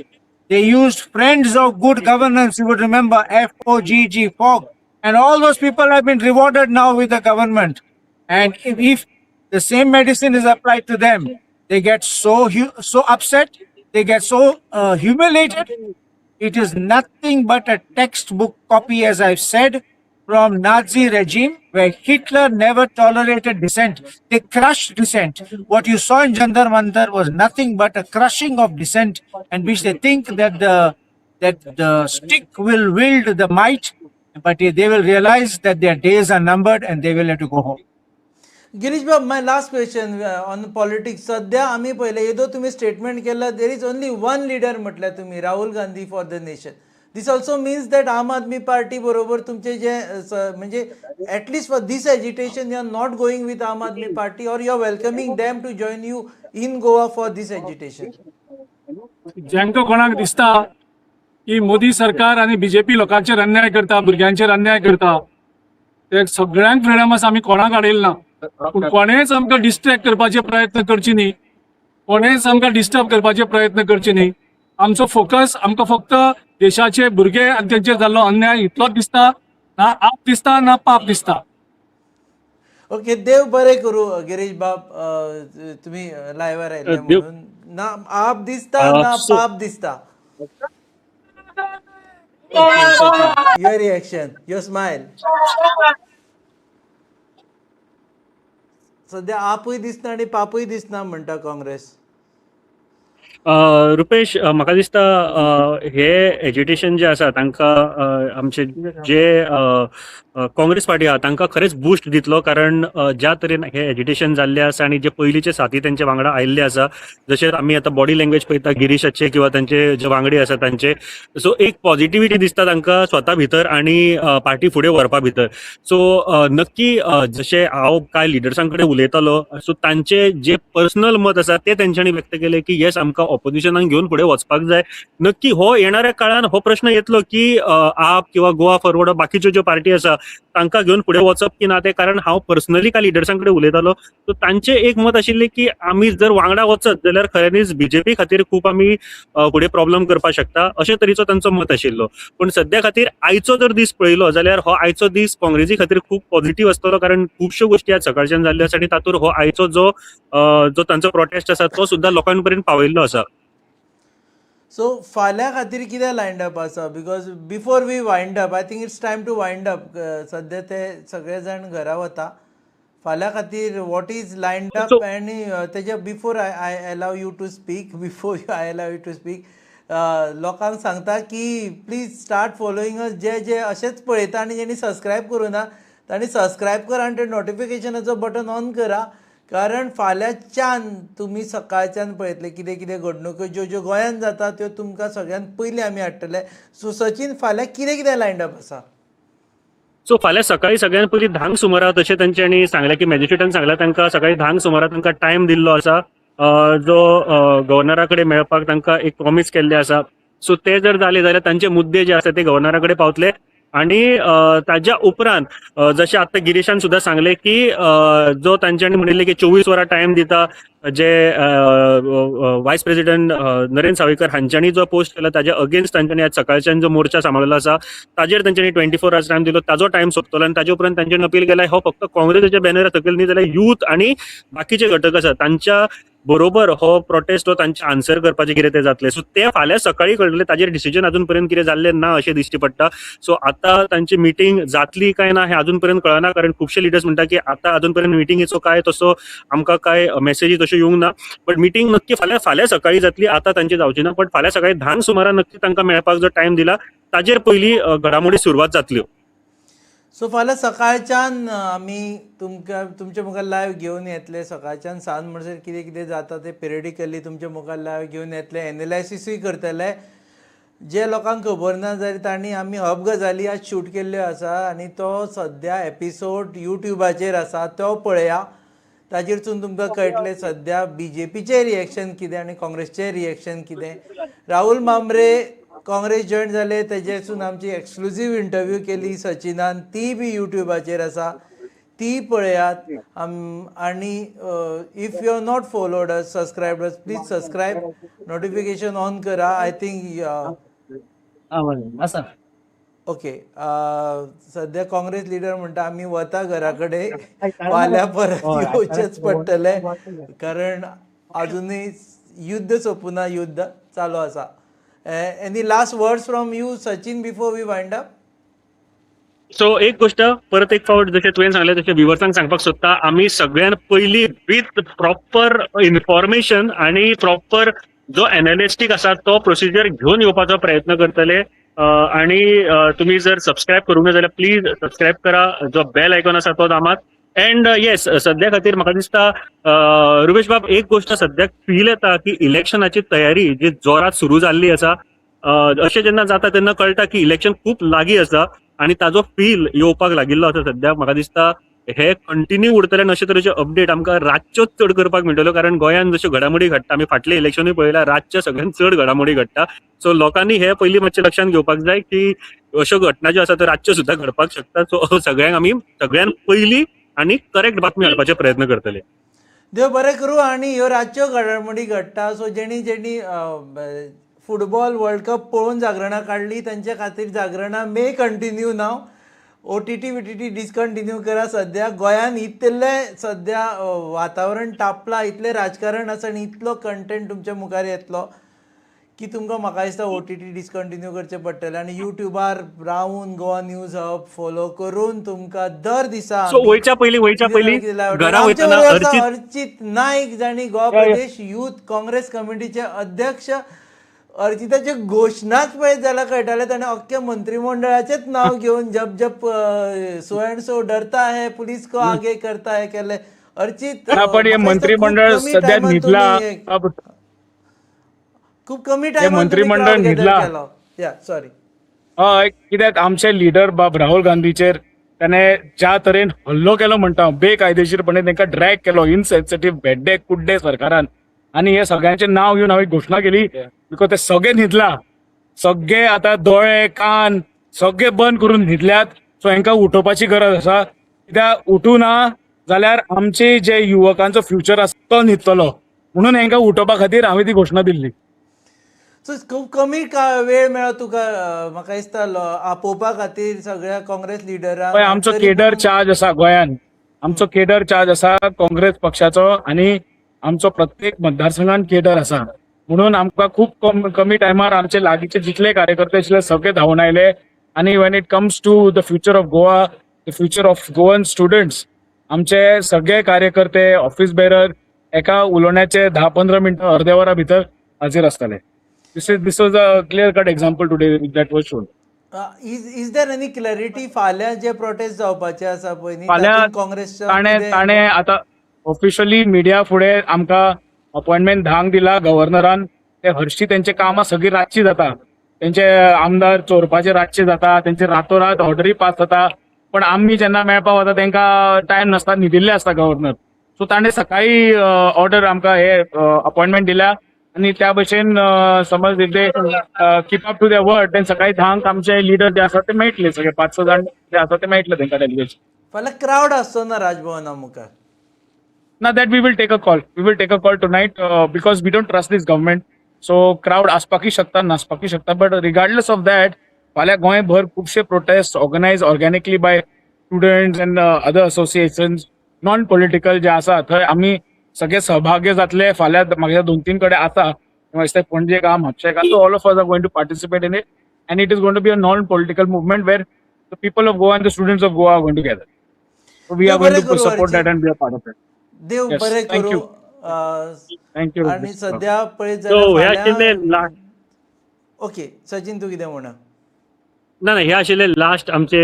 N: They used Friends of Good Governance, you would remember FOGG, FOG. And all those people have been rewarded now with the government. And if the same medicine is applied to them, they get so upset, they get so humiliated. It is nothing but a textbook copy, as I've said, from Nazi regime, where Hitler never tolerated dissent. They crushed dissent. What you saw in Jantar Mantar was nothing but a crushing of dissent, and which they think that the stick will wield the might, but they will realize that their days are numbered and they will have to go home.
G: Girish Bab, my last question on politics. सध्या आमी पळयलें, येदो तुमी statement केला, there is only one leader म्हटल्यार तुमी Rahul Gandhi for the nation. This also means that Aam Aadmi party बरोबर तुमचे जे म्हणजे at least for this agitation you are not going with Aam Aadmi Party, or you are welcoming them to join you in Goa for this agitation?
A: जांकां कोणाक दिसता की मोदी सरकार आनी BJP लोकांचेर अन्याय करता, भुरग्यांचेर अन्याय करता. ते सगळ्यांक फ्रिडम आसा, आमी कोणाक आडयले ना. पूण कोणेच आमकां डिस्ट्रॅक्ट करपाचे प्रयत्न करचे न्ही, कोणेच आमकां डिस्टर्ब करपाचे प्रयत्न करचे न्ही. आमचो फोकस, आमकां फक्त देशाचे भुरगे आनी तेंचेर जाल्लो अन्याय इतलोच दिसता. ना आप दिसता, ना पाप दिसता.
G: ओके, देव बरें करूं गिरीश बाब, तुमी लायव्हार आयले
C: देव
G: म्हणून. ना आप दिसता, ना पाप दिसता. Okay Sachin, your reaction, your smile. सध्या आपूय दिसना आनी पापूय दिसना म्हणटा काँग्रेस.
C: रुपेश, म्हाका दिसता हे एजिटेशन जे आसा, तांकां आमचे जे काँग्रेस पार्टी आहा तांकां खरेंच बुस्ट दितलो, कारण ज्या तरेन हे एजिटेशन जाल्ले आसा आनी जे पयलींचे साथी तेंचे वांगडा आयिल्ले आसा, जशें आमी आतां बॉडी लँग्वेज पळयता गिरीशाचे किंवा तांचे जे वांगडी आसा तांचे, सो एक पॉझिटिव्हिटी दिसता तांकां स्वता भितर आनी पार्टी फुडें व्हरपा भितर. सो नक्की जशें हांव कांय लिडर्सां कडेन उलयतालो, सो तांचे जे पर्सनल मत आसा ते तेंच्यांनी व्यक्त केले की येस, आमकां ऑपोजिशनाक घेवन फुडें वचपाक जाय. नक्की हो येणाऱ्या काळान हो प्रश्न येतलो की आप किंवा गोवा फॉरवर्ड, बाकीच्यो ज्यो पार्टी आसा तांकां घेवन फुडें वचप की ना ते, कारण हांव पर्सनली कांय लिडर्सां कडेन उलयतालो, सो तांचें एक मत आशिल्लें की आमी जर वांगडा वचत जाल्यार खऱ्यांनीच बीजेपी खातीर खूब आमी फुडें प्रॉब्लम करपाक शकता, अशे तरेचो तांचो मत आशिल्लो. पूण सद्या खातीर आयचो जर दीस पळयलो जाल्यार हो आयचो दीस काँग्रेसी खातीर खूब पॉझिटिव्ह आसतलो, कारण खुबश्यो गोश्टी आज सकाळच्यान जाल्ल्यो आसा आनी तातूंत हो आयचो जो तांचो प्रोटेस्ट आसा तो सुद्दां लोकां पर्यंत पावयल्लो आसा.
G: सो फाल्यां खातीर कितें लायंड अप आसा? Because before we wind up, I think it's time to wind up. सद्या ते सगळे जाण घरा वता. फाल्यां खातीर what is lined up? आनी तेज्या before I allow you to speak, before I allow you to speak, लोकांक सांगता की प्लीज स्टार्ट फॉलोईंग अस. जे जे अशेंच पळयता आनी जेणी सबस्क्रायब करूं ना तांणी सबस्क्रायब करा आनी ते नोटिफिकेशनाचो बटन ऑन करा, कारण फाल्यांच्यान तुमी सकाळच्यान पळयतले कितें कितें घडणुक्यो ज्यो ज्यो गोंयांत जाता त्यो तुमकां सगळ्यांत पयलीं आमी हाडटले. सो सचीन, फाल्यां कितें कितें लायंड अप आसा?
C: सो फाल्यां सकाळी सगळ्यात पयलीं 10क सुमारा, तशें तेंच्यांनी सांगलें की मॅजिस्ट्रेटान सांगलें तांकां, सकाळी 10क सुमारा तांकां टायम दिल्लो आसा, जो गव्हर्नरा कडेन मेळपाक तांकां एक प्रॉमीस केल्लें आसा. सो ते जर जाले जाल्यार तांचे मुद्दे जे आसा ते गव्हर्नरा कडेन पावतले. आणि ताज्या उपरांत जशें आतां गिरीशान सुद्दां सांगलें की जो तांच्यांनी म्हणिल्लें की 24 वरां टायम दिता, जे वायस प्रेसिडेंट नरेंद्र सावयकर हांच्यांनी जो पोस्ट केला ताज्या अगेन्स्ट तांच्यांनी आज सकाळच्यान जो मोर्चा सांबाळिल्लो आसा ताजेर तांच्यांनी 24 आवर्स टायम दिलो, ताजो टायम सोंपतलो. आनी ताजे उपरांत तांच्यांनी अपील केला, हो फक्त काँग्रेसीच्या बॅनरा सकयल न्ही जाल्यार यूथ आनी बाकीचे घटक आसा तांच्या बरोबर हो प्रोटेस्ट हो तांचे आन्सर करपाचें कितें तें जातलें. सो ते फाल्यां सकाळी कळटलें. ताजेर डिसिजन अजून पर्यंत कितें जाल्लें ना अशें दिश्टी पडटा. सो आतां तांची मिटींग जातली काय ना हें अजून पर्यंत कळना, कारण खुबशे लिडर्स म्हणटा की आतां अजून पर्यंत मिटिंगेचो काय तसो आमकां काय मेसेजी तश्यो येवंक ना. बट मिटींग नक्की फाल्यां फाल्यां सकाळी जातली. आतां तांची जावची ना, बट फाल्यां सकाळी 10क सुमारा नक्की तांकां मेळपाक जो टायम दिला ताजेर पयली घडामोडी सुरवात जातल्यो.
G: सो फाल्यां सकाळच्यान आमी तुमकां तुमच्या मुखार लायव्ह घेवन येतले. सकाळच्यान सांज म्हणसर कितें कितें जाता तें पिरियडिकली तुमच्या मुखार लायव्ह घेवन येतले, एनालायसिसूय करतले. जे लोकांक खबर ना जाल्यार तांणी आमी हब गजाली आज शूट केल्ल्यो आसा आनी तो सद्या एपिसोड युट्युबाचेर आसा, तो पळया. ताजेरसून तुमकां कळटलें सद्या बीजेपीचें रिएक्शन कितें आनी काँग्रेसचें रिएक्शन कितें. राहुल मामरे काँग्रेस जॉयन जाले तेजेसून आमची एक्सक्लुजीव इंटरव्यू केली सचिनान, ती बी युट्युबाचेर आसा, ती पळयात. आनी if you are not followed us, subscribe us, please subscribe, notification on करा. I think
O: आसा.
G: ओके, सध्या काँग्रेस लिडर म्हणटा आमी वता घरा कडेन, फाल्यां परत येवचेच पडटले, कारण अजुनूय युद्ध सोंपुना, युद्ध चालू आसा. Any last words from you, Sachin, before we wind up?
C: So एक गोष्ट परत एक फावट, जशें तुवें सांगलें तशें व्युवर्सांक सांगपाक सोदता, आमी सगळ्यान पयलीं विथ प्रॉपर इन्फॉर्मेशन आनी प्रॉपर जो एनालिस्टीक आसा तो प्रोसिजर घेवन येवपाचो प्रयत्न करतले. आणि तुमी जर सबस्क्रायब करूंक ना जाल्यार प्लीज सबस्क्रायब करा, जो बेल आयकॉन आसा तो दामात. अँड येस, सद्या खातीर म्हाका दिसता रुपेश बाब, एक गोश्ट सद्याक फील येता की इलेक्शनाची तयारी जी जोरात सुरू जाल्ली आसा. अशें जेन्ना जाता तेन्ना कळटा की इलेक्शन खूब लागीं आसा आनी ताजो फील येवपाक लागिल्लो आसा. सद्याक म्हाका दिसता हे कंटिन्यू उरतले आनी अशे तरेचे अपडेट आमकां रातच्योच चड करपाक मेळटल्यो, कारण गोंयांत जश्यो घडामोडी घडटा, आमी फाटले इलेक्शनूय पळयला, रातच्या सगळ्यांत चड घडामोडी घडटा. सो लोकांनी हे पयलीं मातशें लक्षांत घेवपाक जाय की अश्यो घटना ज्यो आसा त्यो रातच्यो सुद्दां घडपाक शकता. सो सगळ्यांक आमी सगळ्यान पयलीं आनी करेक्ट बातमी हाडपाचे प्रयत्न करतले.
G: देव बरें करूं. आनी ह्यो रातच्यो घडामोडी घडटा, सो जेणी जेणी फुटबॉल वर्ल्ड कप पळोवन जागरणां काडली तांचे खातीर जागरणां may continue now. OTT VTT discontinue करा. सद्या गोंयान इतलें सद्या वातावरण तापलां, इतलें राजकारण आसा आनी इतलो कंटेंट तुमच्या मुखार येतलो की तुमकां म्हाका दिसता OTT discontinue करचें पडटलें आनी युट्यूबार रावून गोवा न्यूज हब फोलो करून तुमकां दर दिसा
C: सो वयच्या पयलीं घरा वयतना
G: अर्चित नाईक, जांणी गोवा प्रदेश यूथ काँग्रेस कमिटीचे अध्यक्ष, अर्चिताची घोशणाच पळयत जाल्यार कळटालें ताणें अख्ख्या मंत्रिमंडळाचेच नांव घेवन जब जब सो अँड सो डरता है पुलीस को आगे करता है केलें. अर्चित,
K: पण हे मंत्रिमंडळ सध्या न्हिदला,
G: खूप कमी टायम
K: मंत्रिमंडळ न्हिदला.
G: सॉरी,
K: हय, कित्याक आमचे लिडर बाब राहुल गांधीचेर ताणें ज्या तरेन हल्लो केलो म्हणटा, बेकायदेशीरपणे तांकां ड्रॅग केलो इनसेन्सिटीव भेड्डे कुड्डे सरकारान, आनी हे सगळ्यांचें नांव घेवन हांवें घोशणा केली because ते सगळे न्हिदला, सगळे आतां दोळे कान सगळे बंद करून न्हिदल्यात. सो हांकां उठोवपाची गरज आसा, कित्याक उठू ना जाल्यार आमचे जे युवकांचो फ्युचर आसा तो न्हिदतलो, म्हणून हांकां उठोवपा खातीर हांवें ती घोशणा दिल्ली.
G: सो खूब कमी वेळ मेळ्ळो तुका म्हाका दिसता आपोवपा खातीर सगळ्या काँग्रेस लिडरांक.
K: आमचो केडर चार्ज आसा गोंयान, आमचो केडर चार्ज आसा काँग्रेस पक्षाचो, आनी आमचो प्रत्येक मतदारसंघान केडर आसा, म्हणून आमकां खूब कमी टायमार आमचे लागींचे जितले कार्यकर्ते आशिल्ले सगळे धांवून आयले. आनी when it comes to the future of Goa, the future of Goan students, आमचे सगळे कार्यकर्ते ऑफिस बेरर एका उलोवण्याचे 10-15 मिनटां अर्द्या वरा भितर हाजीर आसताले. This was a clear cut example today that was shown.
G: Is there any clarity फाल्यां जे प्रोटेस्ट जावपाचे आसा पळय न्ही,
K: फाल्यां
G: काँग्रेस
K: ताणें आतां ऑफिशियली मिडिया फुडें आमकां अपॉयंटमेंट 10 दिला गव्हर्नरान. ते हरशी तेंचे कामां सगळीं रातची जाता, तेंचे आमदार चोरपाचे रातचे जाता, तेंचे रातोरात ऑर्डरी पास जाता, पण आमी जेन्ना मेळपाक वता तेंकां टायम नासता, न्हिदिल्ले आसता गव्हर्नर. सो ताणें सकाळी ऑर्डर आमकां हे अपॉयंटमेंट दिल्या आनी त्या भशेन समज if they keep up to their word, तें सकाळी 10 आमचे लिडर जे आसा ते मेळटले, सगळे 5-6 जाण जे आसा ते मेळटले तेंकां डेलिगेशन.
G: फाल्यां क्रावड आसचो ना राजभवना मुखार?
K: ना, that we will take a call. We will take a call tonight because we don't trust this government. So crowd आसपाकय शकता, नासपाकय शकता, बट रिगार्डलेस ऑफ that फाल्यां गोंयभर खुबशे protest organise organically by students and other associations, non political जे आसा थंय आमी सगळे सहभागी जातले. फाल्यां म्हाका 2-3 कडेन आसा, दिसता पणजे का म्हापशे का, so all of us are going to participate in it and it is going to be a non political movement where the people of Goa and the students of Goa are going to gather. So we are going to support that and be a part of it.
G: देव बरें करूं.
K: Thank you.
G: आनी सद्या पळयत जाल्यार okay Sachin, तूं कितें म्हणा?
C: ना ना, हे आशिल्ले लास्ट आमचे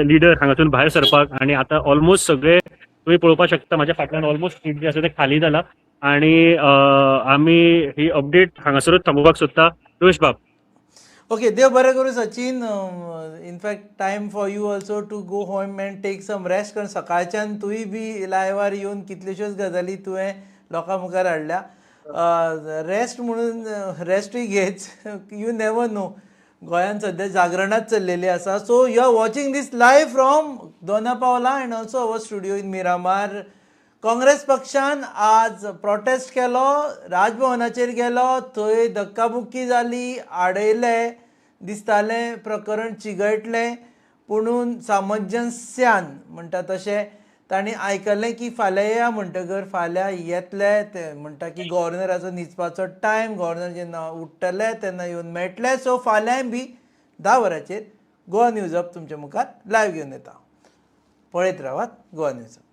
C: लिडर हांगासून भायर सरपाक, आनी आतां ऑलमोस्ट सगळे तुम्ही पळोवपाक शकता म्हाज्या फाटल्यान ऑलमोस्ट सीट जे आसा ते खाली जाला, आनी आमी ही अपडेट हांगासरूच थांबोवपाक सोदता. रोश बाब.
G: ओके, देव बरें करूं Sachin. In fact time for you also to go home and take some rest, कारण सकाळच्यान तूंय बी लायव्हार येवन कितल्योश्योच गजाली तुवें लोकां मुखार हाडल्या. रेस्ट म्हणून रेस्टूय घेच, you never know. गोंयांत सद्या जागरणाच चल्लेली आसा. So you are watching this live from Dona Paula and also our studio in Miramar. Congress पक्षान आज प्रोटेस्ट केलो, राजभवनाचेर गेलो, थंय धक्काबुक्की जाली, आडयले दिसतालें, प्रकरण चिगटलें, पुणून सामंजस्यान म्हणटा तशें तांणी आयकलें की फाल्यां या म्हणटकर फाल्यां येतले. ते म्हणटा की गव्हर्नराचो न्हिदपाचो टायम, गव्हर्नर जेन्ना उठ्ठले तेन्ना येवन मेळटले. सो फाल्यांय बी 10 वरांचेर गोवा न्यूज अप तुमच्या मुखार लायव्ह घेवन येता. पळयत रावात गोवा न्यूज अप.